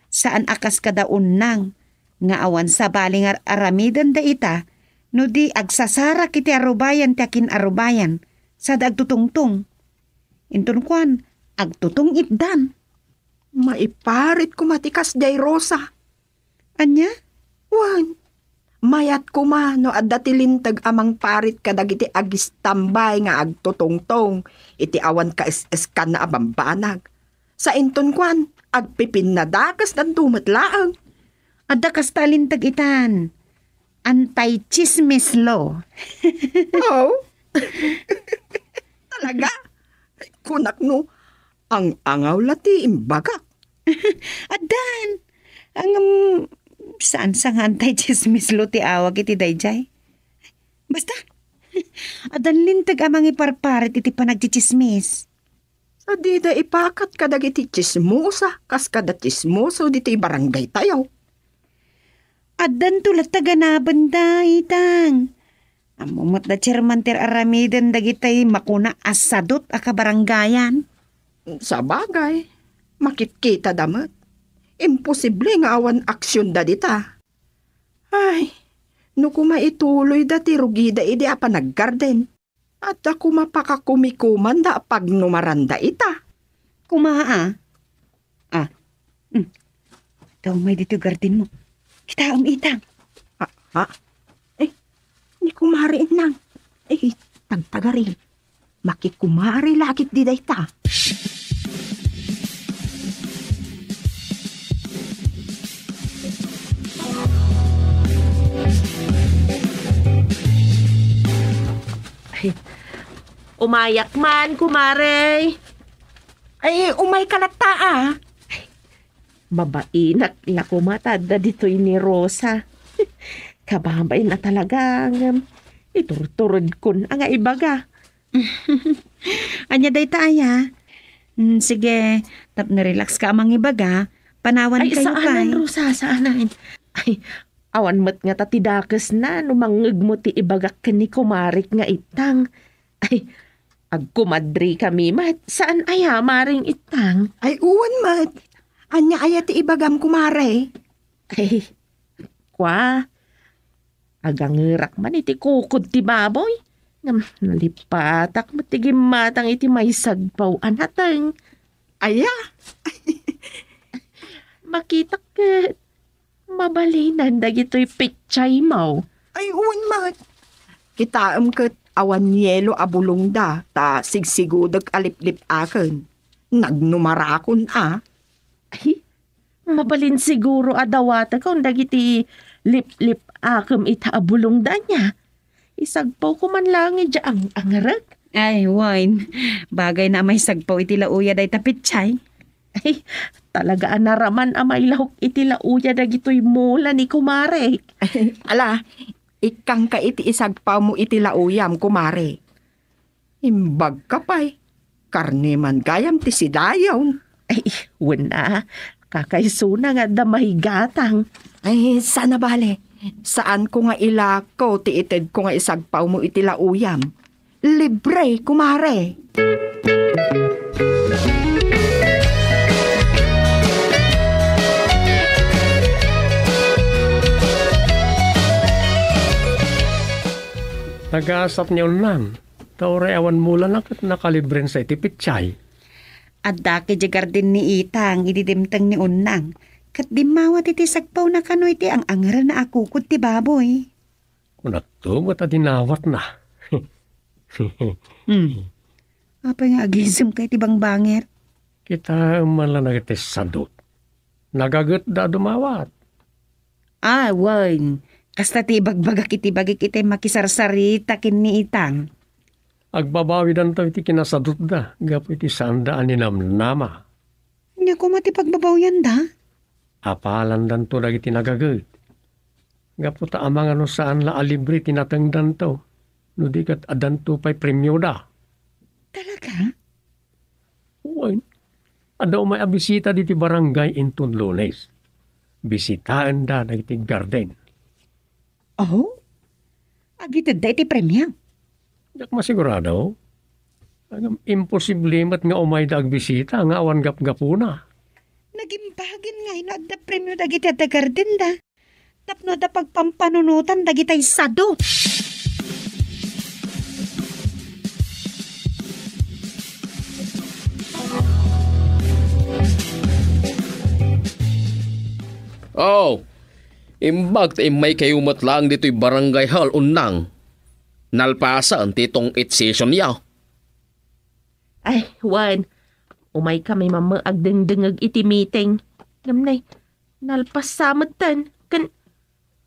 Saan a kas kada Unnang nga awan sabali nga ar-aramidenda ita no di agsasarak iti arubayan ti akin-arubayan, sada agtutungtong. Inton kuan, agtutong-itdan. Maiparit koma ti kasdiay, Rosa. Ania? Wen, mayat koma no adda ti linteg a mangparit kadagiti agistambay nga agtutungtong iti awan kaes-eskanna a bambanag. Sa inton kuan, agpipinnadakesdanto met laeng. Adda kasta a linteg itan. Anti-chismis law. Oh? Talaga? Kunak no, ang-angaw la ti imbagak. Addan. Ngem, saan sa nga anti-chismis law ti awag iti daydiay? Basta, addan linteg a mangiparparit iti panagchichismis. Sa dida ipakat kadagiti chismosa, kas kada chismoso ditoy barangay tayo. Addanto latta ganabenda, itang. Ammo met da chairman ti aramiden dagitay makuna a sadut a kabarangayan. Sabagay, makitkita da met. Imposible nga awan aksyon da dita. Ay, no kuma ituloy da ti rugida idi a panaggarden. Adda kuma pakakumikumanda a pagnumaranda ita. Kuma, a. Ah. Hmm. Daw may dito garden mo. Kitaem ita. Ah, ha? Eh, ni Kumari Innang. Eh, tagtagari. Makikumari lakit di dayta. Ay, umayak man, kumare. Ay, umay ka latta, ah. Mabainak la koma ta adda ditoy ni Rosa. Kababain a talaga, ngem iturturedkon a nga ibaga. Ania dayta aya? Mm, sige, tapno relax ka a mangibaga, panawan Ay, kayo saanen, pay. Rosa, saanen. Ay, awan met nga ta ti dakesna no mangngegmo ti ibagak ken ni kumarik nga itang. Ay, agkumadri kami met, saan aya, Maring Itang? Ay, uwan met. Ania aya ti ibagam, kumare? Ay, kwa, agangerak man iti kukod ti baboy. Ngem nalipatak met ti gimmatang iti maisagpaw a nateng. Aya? Makitak ket mabalinan dagitoy pitsaymo. Ay, uwan met. Kitaem ket awan yelo a bulongda ta sigsigudek a liplip-aken. Nagnumarakon a. Ay, mabalin siguro a dawatekon dagiti liplip-akem ita a bulongda ania. Isagpawko man laeng idiay ang-angerek. Ay, wen. Bagayna a maisagpaw iti lauya dayta pitsay. Ay, talaga a naraman a mailahok iti lauya dagitoy mula ni kumarek. Ala, ikkangka iti isagpawmo iti lauyam, kumare. Imbagka pay, karne man gayam ti sidayon. Ay, wen a, kakaisuna nga adda maigatang. Ay, saan a bale. Saanko nga ilako ti itedko nga isagpawmo iti lauyam. Libre, kumare. Nagaasat ni Unnang, ta uray awan mulana ket nakalibren sa iti pitsay. Adda idiay garden ni Itang idi dimteng ni Unnang, ket dimmawat iti sagpawna kano iti ang-angerna a kukod ti baboy. Kunakto met a dinawatna. Hmm. Apay nga agisemka iti bangbanger? Kitaem man la dagiti sadut. Nagagetda a dumawat. Ah, wen. Kasta ti ibagbagak iti bagik iti makisarsarita ken ni Itang. Agbabawidanto iti kinasadutda gapu iti saanda a ninamnama. Ania koma ti pagbabawianda? Apalandanto dagiti nagaget. Gapu ta amangan no saan la a libre ti natengdanto, no di ket addanto pay premioda. Talaga? Wen, adda umay a bisita diti barangay inton Lunes. Bisitaenda dagiti garden. Oh? Agitedda iti premio? Diak masigurado. Ngem imposible met nga umayda agbisita nga awan gapgapuna. Nagimbagin ngay no adda premio dagiti adda gardenda. Tapno adda pagpampanunotan dagitay sado. Oh, imbag ta immaykayo met laeng ditoy barangay hall, Unnang. Nalpasen ti tong-it session ya. Ay, wen. Umaykami mammo agdengdengngeg iti meeting. Ngem nay, nalpas sa metten, ken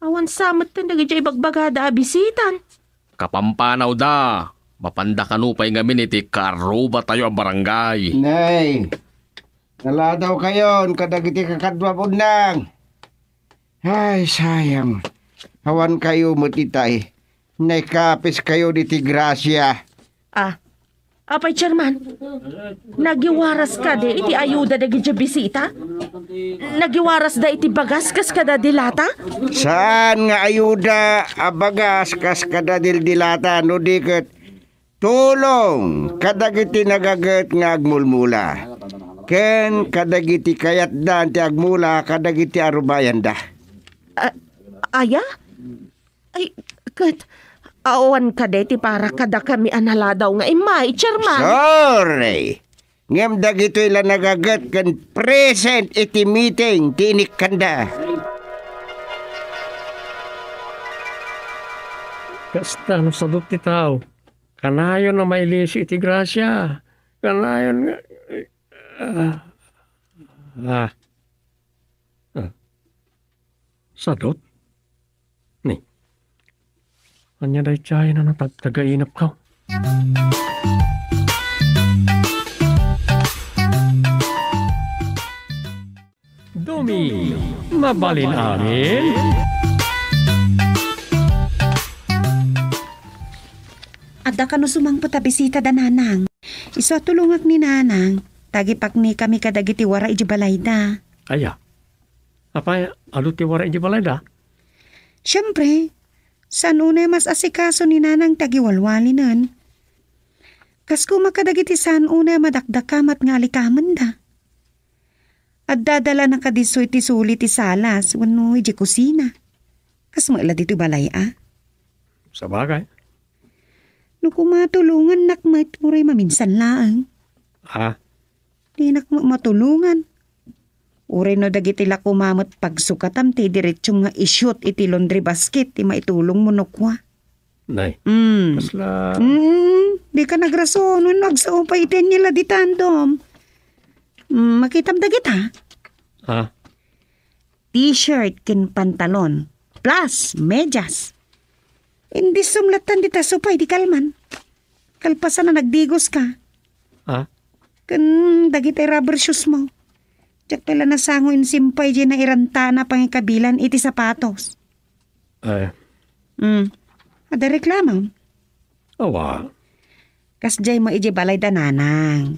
awan sa metten dagiti ibagbagada a bisitan. Kapampanawda, mapanda kano pay ngamin iti kaarrubatayo a barangay. Nay, naladawkayon kadagiti kakaduam, Udnang. Ay, sayang. Awankayo met itay. Naikapiskayo diti grasia. Ah, apay, Chairman? Nagiwaras kadi iti ayuda dagiti bisita? Nagiwarasda iti bagas kas kada dilata? Saan nga ayuda a bagas kas kada dildilata no di ket tulong kadagiti nagaget nga agmulmula ken kadagiti kayatdan ti agmula kadagiti arubayanda. Ah, aya? Ay, ket awan kadi ti para kadakami a naladaw nga immay, Chairman? Sorry. Ngem dagitoy la nagaget ken present iti meeting ti inikkanda. Kasta no sadut ti tao, kanayon a mailisyo iti grasia. Kanayon nga, ah, ah, ah. Sadut? Ni. Ania daydiay a natagtagainepko? Dumi, mabalin amin? Adda kano sumangpet a bisita da Nanang. Isu a tulongak ni Nanang, ta agipaknikami kadagiti wara idiay balayda. Aya? Apay, adu ti wara idiay balayda? Siempre, saan unay a mas asikaso ni Nanang ti agiwalwalinen. Kas koma kadagiti saan unay a madakdakaw met nga alikamenda. Addada la nakadisso iti suli ti salas wenno idiay kusina. Kas met la ditoy balay a. Sabagay. No koma tulongannak met, uray maminsan laeng. Ah? Dinak met matulongan. Uray no dagiti la koma met pagsukatam ti diretsum nga i-shoot iti laundry basket ti maitulongmo no kua. Nay. Mm. Kasla Mm, dika nagrason wenno agsao pay iti ania la ditan, Dom. Mm, makitam dagita? Ah? T-shirt ken pantalon, plus medyas. Indissom lattan dita supay di kalman. Kalpasan a nagdigoska. Ah? Ken dagiti rubber shoes mo. Diak pay la nasango insimpay diay nairantana pangikabilan iti sapatos. Ay. Mm. Adda reklamo? Awa. Kasdiay mo idiay balay da Nanang.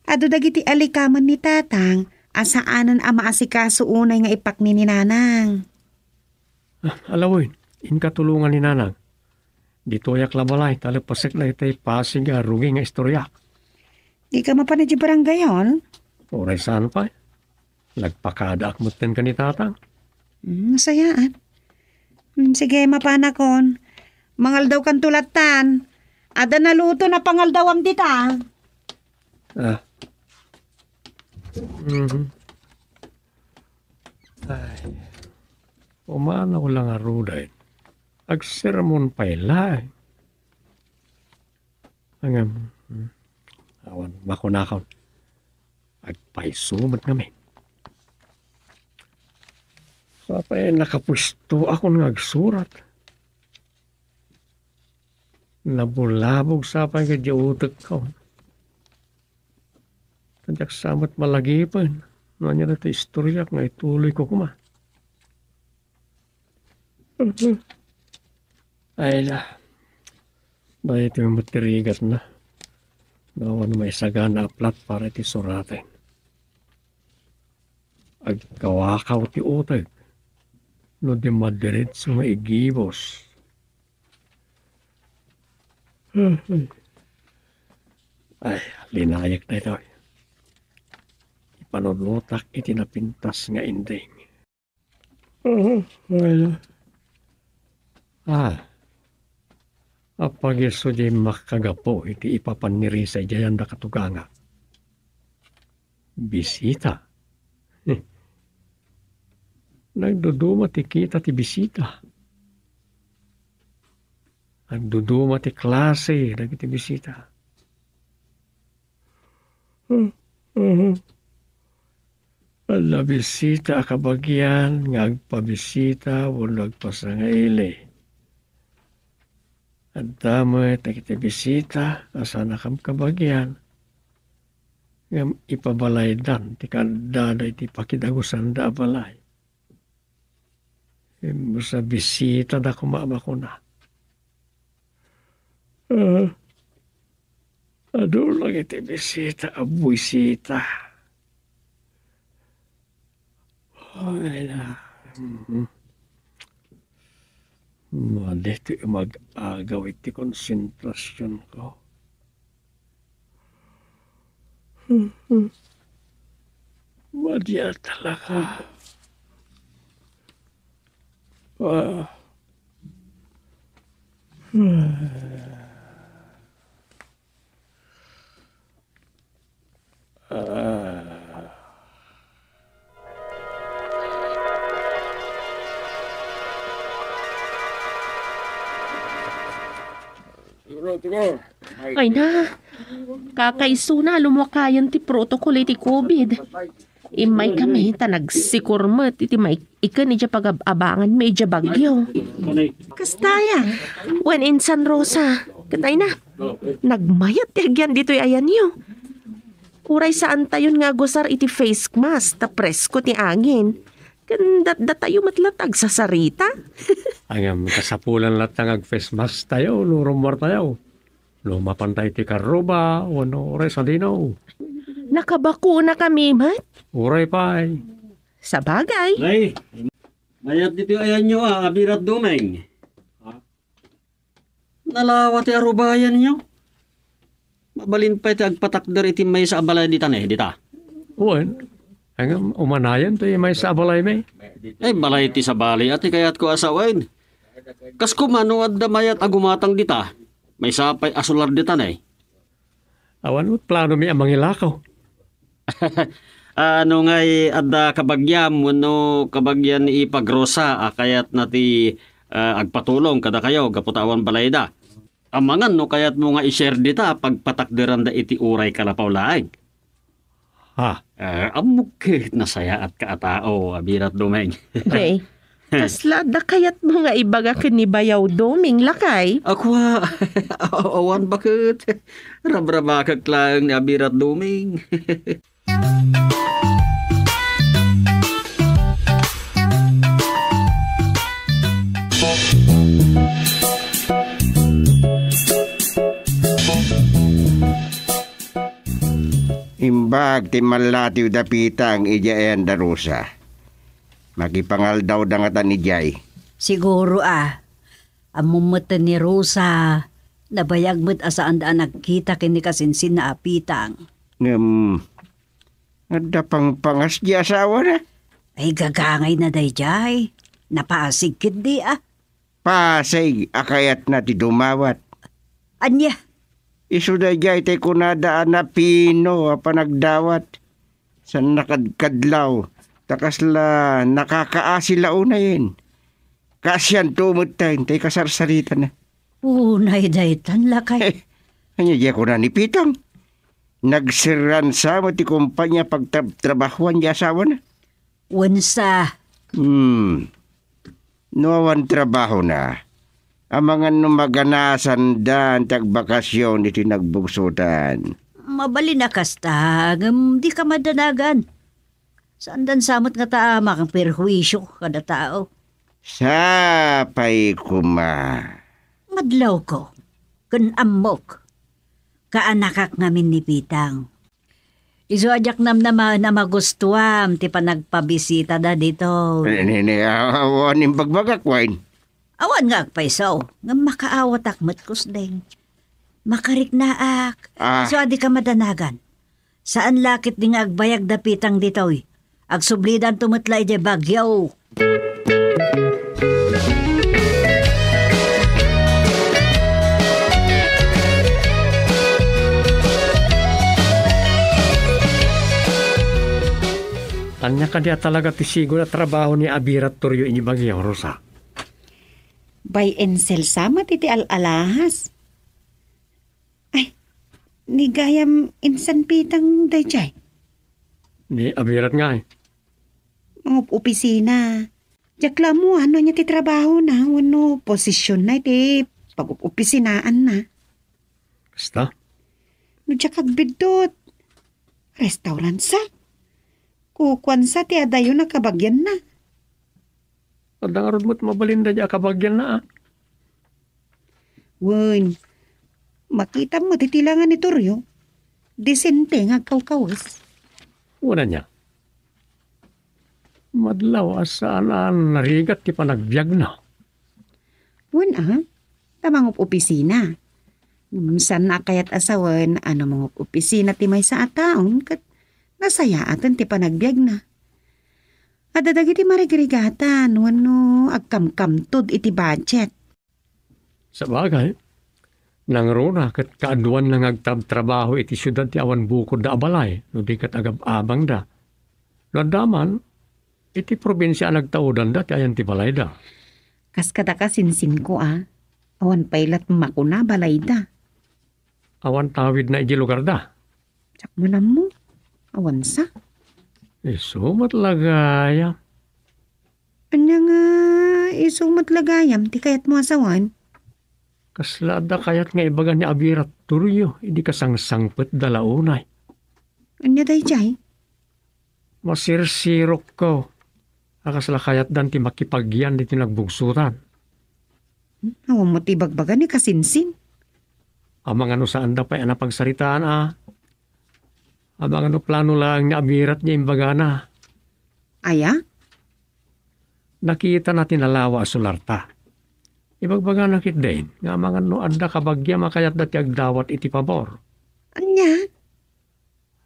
Adu dagiti alikamen ni Tatang a saanen a maasikaso unay nga ipakni ni Nanang. Ah, alawen, inka tulongan ni Nanang. Ditoyak la balay, ta leppesek la itay pasig a rugi nga istoriak. Dika mapan idiay barangay hall? Uray saan pay. Nagpakadaak metten ken ni Tatang. Hmm, sayaan. Hmm, sige, mapanakon. Mangaldawkanto lattan. Adda naluto a pangaldawam dita. Ah. Mhm. Ay. Pumanaw la ngaruden. Agsermon pay laeng. Ngem, hmm, awan, makunakon. Agpayso met ngamin. Sapay nakapuestoakon nga agsurat. Nabulabog sapay nga diay utekko. Diak sa met malagipen no ania ti istoriak nga ituloyko koma. Ay la, daytoy met ti rigatna. Awan maisagana a plat para iti suraten. Agkawakaw ti uteg no di madiretso nga igibus. Ay, linayek daytoy. Ipanunotak iti napintas nga ending. Aha, well. Ah, apag-isu diay makagapu iti ipapan ni Risa idiay anda katuganga. Bisita. Nagduduma ti kita ti bisita. Nagduduma ti klase dagiti bisita. Hmm. Mhm. Adda bisita a kabagian nga agpabisita wenno agpasangaili. Adda met dagiti bisita a saanakam kabagian, ngem ipabalaydan ti kaaddada iti pakidagusanda a balay. Imbes a bisitada koma a makuna. Ah, adu lang iti bisita a buisita. Ay, na. Mhm. Madi ti mag-agaw iti konsentrasionko. Madi a talaga. Ah. Ah. Ay na, kakaisuna a lumakayan ti protocol iti covid. Immaykami ta nagsikor met iti maiken idiay pagab-abanganmi idiay bagyo. Kasta aya. Wen insan, Rosa. Ket ay na, nagmayat ti agian ditoy ayanyo. Uray saantayon nga agusar iti face mask ta presko ti angin. Ken datdatayo met latta agsasarita. Ngem kasapulan latta nga ag-face mask tayo no rummuar tayo. No mapanta iti karruba, wenno uray sadino. Nakabakunakami met. Uray pay. Sabagay. Nay, mayat ditoy ayanyo a, Abirat Dumeng. Nalawa ti arubayanyo. Mabalin pay ti agpatakder iti maysa a balay dita ne, dita. Wen, ngem umanayen ti maysa a balaymi. Ay, balay ti sabali a ti kayatko a sawen. Kas koma no adda mayat a gumatang dita, maysa pay a solar dita ne. Awan met planomi a mangilakaw. Ah, no ngay adda kabagiam wenno kabagian ni Ipag Rosa a kayatna ti, ah, agpatulong kadakayo gapu ta awan balayda. Amangan no kayatmo nga i-share dita a pagpatakderanda iti uray kalapaw laeng. Ha? Ah, ammok ket nasayaatka a tao, Abirat Dumeng. Jay, kasla adda kayatmo nga ibaga ken ni Bayaw Dumeng, lakay? Ako, awan baket. Rabrabakek laeng ni Abirat Dumeng. Imbag ti mallatiw da Pitang idiay ayan da Rosa. Makipangaldawda ngata idiay. Siguro a. Ammom met ni Rosa, nabayag met a saanda a nagkita ken ni kasinsinna a Pitang. Ngem, adda pangpangas di asawana? Ay, gagangayna daydiay. Napasig ketdi a. Pasig a kayatna ti dumawat. Ania? Isu daydiay ti kunada a napino a panagdawat. Saan nakadkadlaw, ta kasla nakakaasi la unayen. Kaasianto metten ti kasarsaritana. Unay daytan, lakay. Eh, ania diay kuna ni Pitang? Nagserransa met ti kumpanya pagtrab-trabahuan ti asawana. Wensa? Hmm. No awan trabahona, amangan no maganasanda ti agbakasyon iti nagbugsotan. Mabalin a kasta, ngem dika madanagan. Saandan sa met ngata a makaperhuisio kada tao. Sapay koma. Madlawko, ken ammok. Kaanakak ngamin ni Pitang. Isu a diak namnamaen a magustuam ti panagpabisitada ditoy. Ni, ni, ni, a-, awan imbagbagak, wen? Awan nga agpayso, ngem makaawatak met kusdeng. Makariknaak. Ah. Isu a dika madanagan. Saan la ketdi nga agbayag da Pitang ditoy. Agsublidanto met la idiay bagyo. Ania kadi a talaga ti sigud a trabaho ni Abirat Torrio idiay bagyo, Rosa? Buy and sell sa met iti al-alahas. Ay, ni gayam insan Pitang daydiay. Ni Abirat ngay. Mangup-opisina. Diak la ammo no ania ti trabahona wenno posisionna iti pag-up-opisinaanna. Kasta? No diak agbiddut, restaurant sa. Kukuan sa ti adayo a kabagianna. Adda ngarud met mabalin daydiay a kabagianna, a. Wen, makitam met iti langa ni Torrio. Disente nga agkawkawes. Wen ania? Madlaw a saan a narigat ti panagbiagna. Wen a, ta mangup-opisina. Ngem saanna a kayat a sawen a no mangup-opisina ti maysa a taon ket nasayaaten ti panagbiagna. Adda dagiti marigrigatan wenno agkamkamtod iti budget. Sabagay, nangruna ket kaaduanna nga agtrabtrabaho iti siudad ti awan bukodda a balay no di ket agab-abangda. No adda man, iti probinsia a nagtaudanda ti ayan ti balayda. Kas kadaka sinsinko a, awan pay lat makuna balayda. Awan tawidna iti lugarda. Diak man ammo. Awan sa. Isu met la gayam. Ania nga isu met la gayam ti kayatmo a sawen? Kasla adda kayat nga ibaga ni Abirat Torrio idi kasangsangpetda la unay. Ania daydiay? Masirsirokko a kasla kayatdan ti makipagyan ditoy nagbugsotan. Awan met ibagbaga ni kasinsin. Amangan no saanda pay a napagsaritaan a. Amangan no plano laeng ni Abirat nga imbagana. Aya? Nakitana ti nalawa a solarta. Ibagbagana ketdin nga amangan no adda kabagiam a kayatda ti agdawat iti pabor. Ania?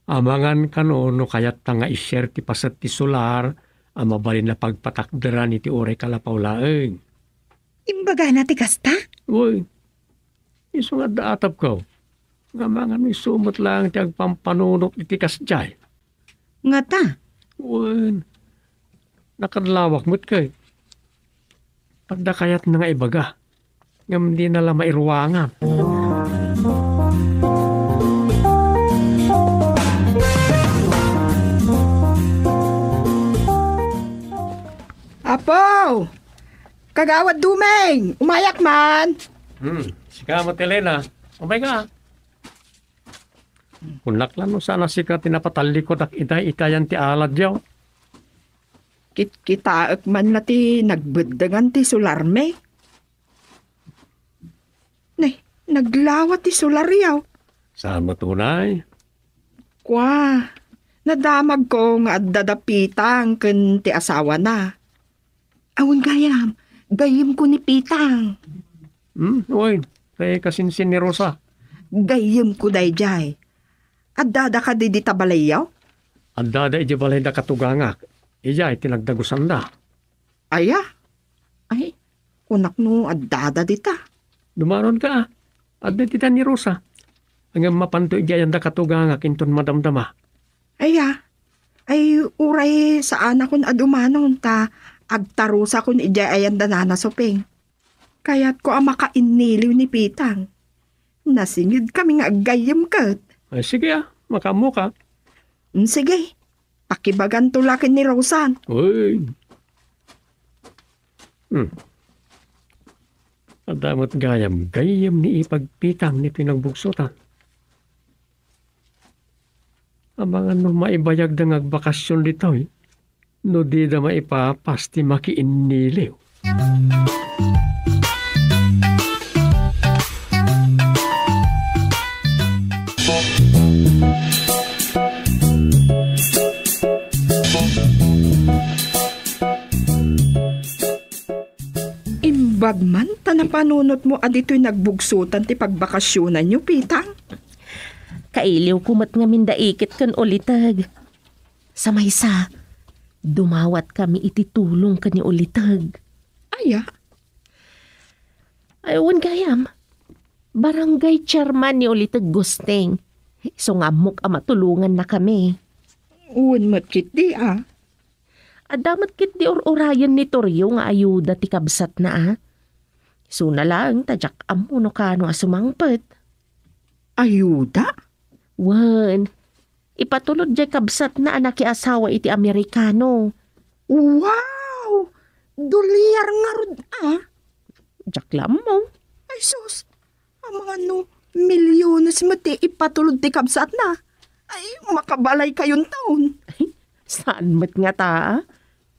Amangan kano no kayatta nga i-share ti paset ti solar a mabalin a pagpatakderan iti uray kalapaw laeng. Imbagana ti kasta? Uy, isu nga adda atapko. Nga amangan no isu met laeng ti agpampanunot iti kasdiay. Ngata? Wen, nakadlawak met kay. Adda kayatna nga ibaga, ngem dina la mairuangan. Apo! Kagawad Dumeng! Umayak man! Hmm, sika met, Elena. Umay ka. Kunak la no saan a sika ti napatallikudak itay iti ayan ti aladyo. Kitkitaek man la ti nagbeddengan ti solarmi. Ne, naglawa ti solaryo. Saan met unay? Kua, nadamagko nga adda da Pitang ken ti asawana. Awan gayam, gayyemko ni Pitang. Hmm, uy, kay kasinsin ni Rosa. Gayyemko daydiay. Addada kadi dita balayyo? Addada idiay balayda katugangak. Idiay ti nagdagusanda. Aya? Ay, kunak no addada dita. Dumaron ka, a. Adda dita ni Rosa. Ngem mapanto idiay ayanda katugangak inton madamdama. Aya? Ay, uray saanakon a dumanon ta agtarusakon idiay ayanda Nana Soping. Kayatko a makainniliw ni Pitang. Nasingedkami nga aggayyem ket. Ay, sige, a. Makaammoka. Mm, sige. Pakibaganto la ken ni Rosan. Uy. Hmm. Adda met gayam, gayyem ni ipagpitang ni pinagbugsotan. Amangan no maibayagda nga agbakasyon ditoy, no dida maipapas ti makiinniliw. Imbag man ta napanunotmo a ditoy nagbugsotan ti pagbakasionanyo, Pitang? Kailiwko met ngamin da Ikit ken Uliteg. Sa maysa, dumawatkami iti tulong ken ni Uliteg. Aya? Ay, wen gayam, barangay chairman ni Uliteg Gusting. Isu nga ammok a matulongannakami. Wen met ketdi, a. Adda met ketdi ur-urayen ni Torrio nga ayuda ti kabsatna, a. Isuna laeng ta diak ammo no kano a sumangpet. Ayuda? Wen, Ipatulod jay kabsatna a nakiasawa iti Amerikano. Wow! Dolyar ngarud, a? Diak la ammo. Ay sus! Amangan no milyones met ti ipatulod ti kabsatna. Ay, makabalay kayonton. Saan met ngata, a?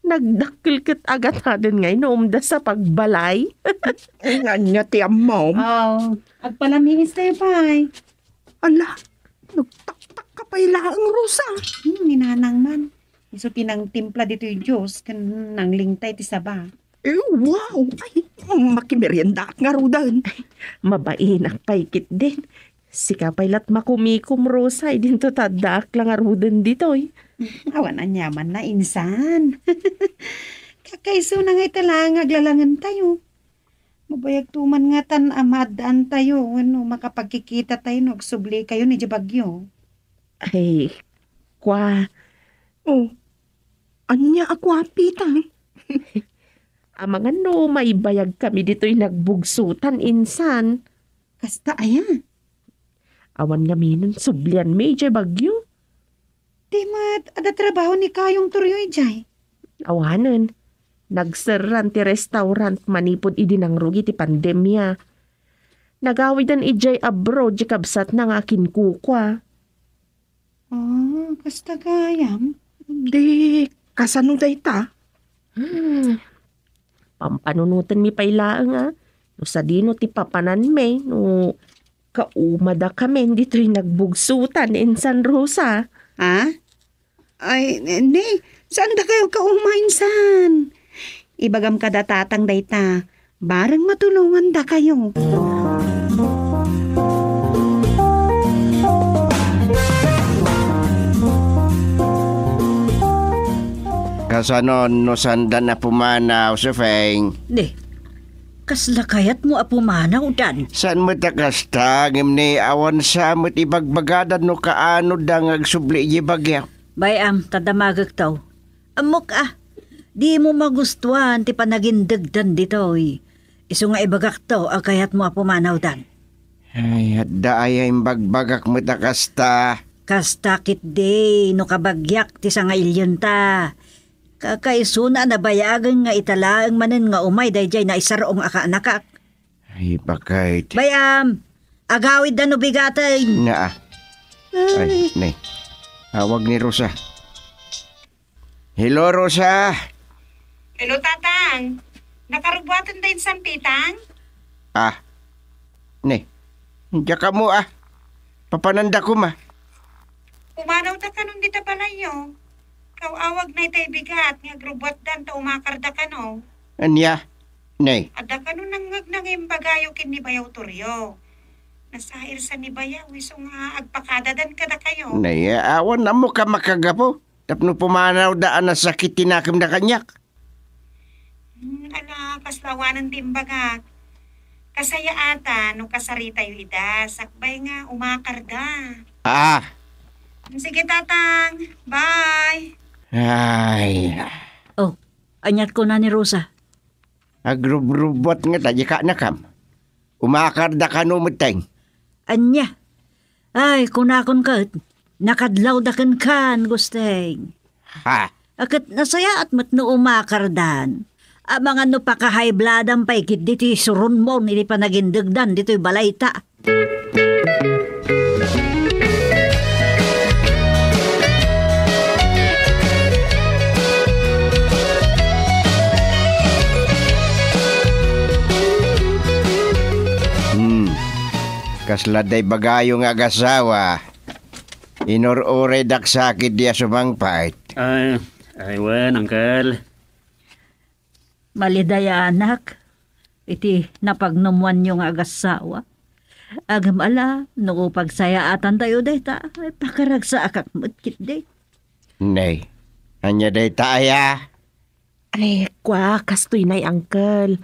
Nagdakkel ket agataden nga inumda sa pagbalay. Ay, ania ti ammom? Oh, agpalamiis tayo pay. Ala, nagtaktak ka pay laeng, Rosa. Hmm, ni Nanang man. Isu ti nangtimpla ditoy juice ken nanglingtay ti saba. Eh, wow! Ay, makimeriendaak ngaruden. Mabainak pay ketdin. Sika pay lat makumikom, Rosa, idinto ta addaak la ngaruden ditoy. Awan aniamanna, insan. Kakaisuna nga ita laeng nga aglalangentayo. Mabayagto man ngatan a maaddaantayo wenno makapagkikitatayo no agsubli kayo ni bagyo. Ay, kua. Oh, ania a kua, Pita? Amangan no maibayag kami ditoy nagbugsutan, insan. Kasta aya? Awan ngamin sublianmi idiay bagyo. Di met, adda trabaho ni Kayong Toryo idiay? Awanen. Nagserran ti restaurant manipud idi nangrugi ti pandemia. Nagawiden idiay abroad ti kabsatna nga akinkukua. Ah, kasta gayam? Di, kasano dayta? Hmm. Pampanunotenmi pay laeng, a. No sadino ti papananmi, no kaumada kamin ditoy nagbugsutan, insan, Rosa. Ha? Ay, ne, saan dakayo kauma, insan? Ibagam kada tatang dayta, bareng matulongan dakayo. Kasano no saanda a pumanaw, Sufeng? Ne, kasla kayatmo a pumanaw, Dan? Saan met a kasta, ngem ni awan sa met ibagbagada no kaano da nga agsubli iti bagyo. Bay-am, ta damagekto. Ammok a, dimo magustuan ti panagindegdan ditoy. Isu nga ibagakto a kayatmo a pumanaw, Dan. Ay, adda aya imbagbagak met a kasta? Kasta ketdi no kabagiak ti sangailionta. Kakaisuna a nabayagen nga ita laeng manen nga umay daydiay naisar-ong a kaanakak. Ay, bakit? Bay-am, agawidda no bigaten. Naa. Ay, ne. Awag ni Rosa. Hello, Rosa. Hello, Tatang. Nakarubuaten da insan, Pitang? Ah. Ne. Diak ammo, a. Papananda koma. Pumanawda kanon dita balayyo. Kaw-awagna itay bigat nga agrubuatdan ta umakarda kano. Ania? Ne. Adda kano nangngegna nga imbagayo ken ni Bayaw Toryo. Nasairsa ni Bayaw, isu nga agpakadadan kadakayo. Ne, awan ammo ka makagapu. Tapno pumanawda a nasakit ti nakemda kaniak. Hmm, ala, kasla awanen ti imbagak. Kasayaatan no kasaritayo ida, sakbay nga umakarda. Ah. Sige, Tatang. Bye. Ay. Oh, aniat kuna ni Rosa? Agrubrubuat ngata diay kaanakam. Umakarda kano metten. Ania? Ay, kunakon ket, nakadlawda kenkan, Gusteng. Ha? A ket nasayaat met no umakardan. Amangan no pakahaybladan pay ketdi ti suronmo iti panagindegdan ditoy balayta. Hmm. Kasla day bagayo nga agasawa. Inur-uraydak sa ketdi a sumangpet. Ay, ay, wen, Uncle. Malidayanak iti napagnumoanyo nga agasawa. Agem ala, no pagsayaatantayo dayta, ay pakaragsaakak met ketdi. Nay, ania dayta aya? Ay, kua, kastoy nay, Uncle.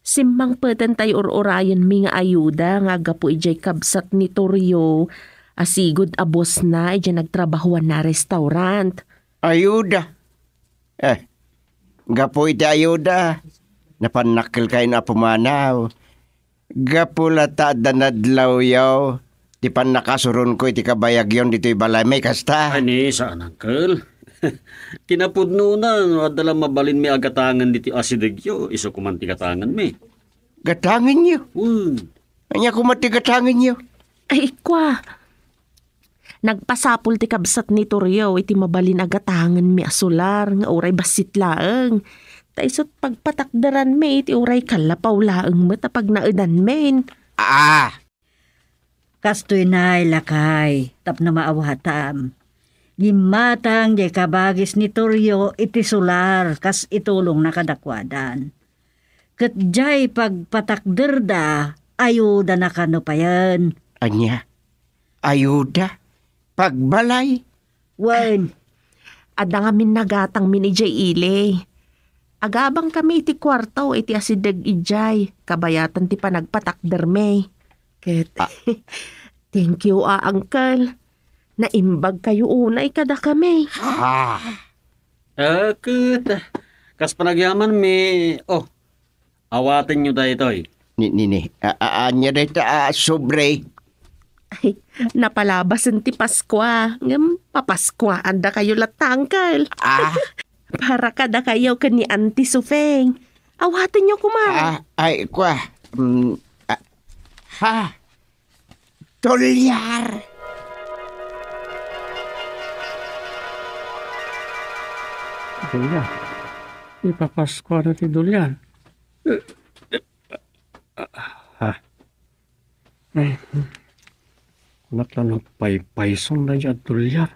Simmangpetentayo ur-urayenmi nga ayuda nga aggapu idiay kabsat ni Toryo a sigud a bossna idiay nagtrabahoanna a restaurant. Ayuda? Eh, gapu iti ayuda, napannakkel kayon a pumanaw. Gapu la ta adda nadlawyo, ti pannakasuronko iti kabayagyon ditoy balaymi, kasta? Ay, ni, saan, Uncle. Kinapudnona, no adda la mabalinmi a gatangen ditoy asidegyo, isu koman ti gatangenmi. Gatangenyo? Wen. Ania koma ti gatangenyo? Ay, kua. Nagpasapul ti kabsat ni Torio iti mabalin a gatangenmi a solar nga uray bassit laeng. Ta isut' pagpatakderanmi iti uray kallapaw laeng met a pagnaedanmin. Ah! Kastoy nay, lakay, tapno maawatam. Gimmatang jay kabagis ni Torio iti solar kas itulongna kadakuadan. Ket jay pagpatakderda, ayudana kano payen. Ania? Ayuda? Pagbalay? Wen. Adda ngamin nagatangmin idiay ili. Agabangkami iti kuarto iti asideg idiay, kabayatan ti panagpatakdermi. Ket, ah, thank you, a, Uncle. Naimbagkayo unay kadakami. Ah. Ah, ket, kas panagyamanmi, oh, awatenyo daytoy. Ni, ni, ni, a, a, ania dayta a sobre? Ay, napalabasen ti Paskua, ngem papaskuaandakayo latta, Uncle. Ah? Para kadakayo ken ni Auntie Sufeng. Awatenyo koma. Ah, ay, kua. Mm, ah, ha? Dolyar. Dolyar. Ipapaskua na ti Dolyar. Ha? Ay, kunak la no paypayson daydi a dolyar.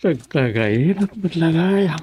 Nagkagairap met la gayam.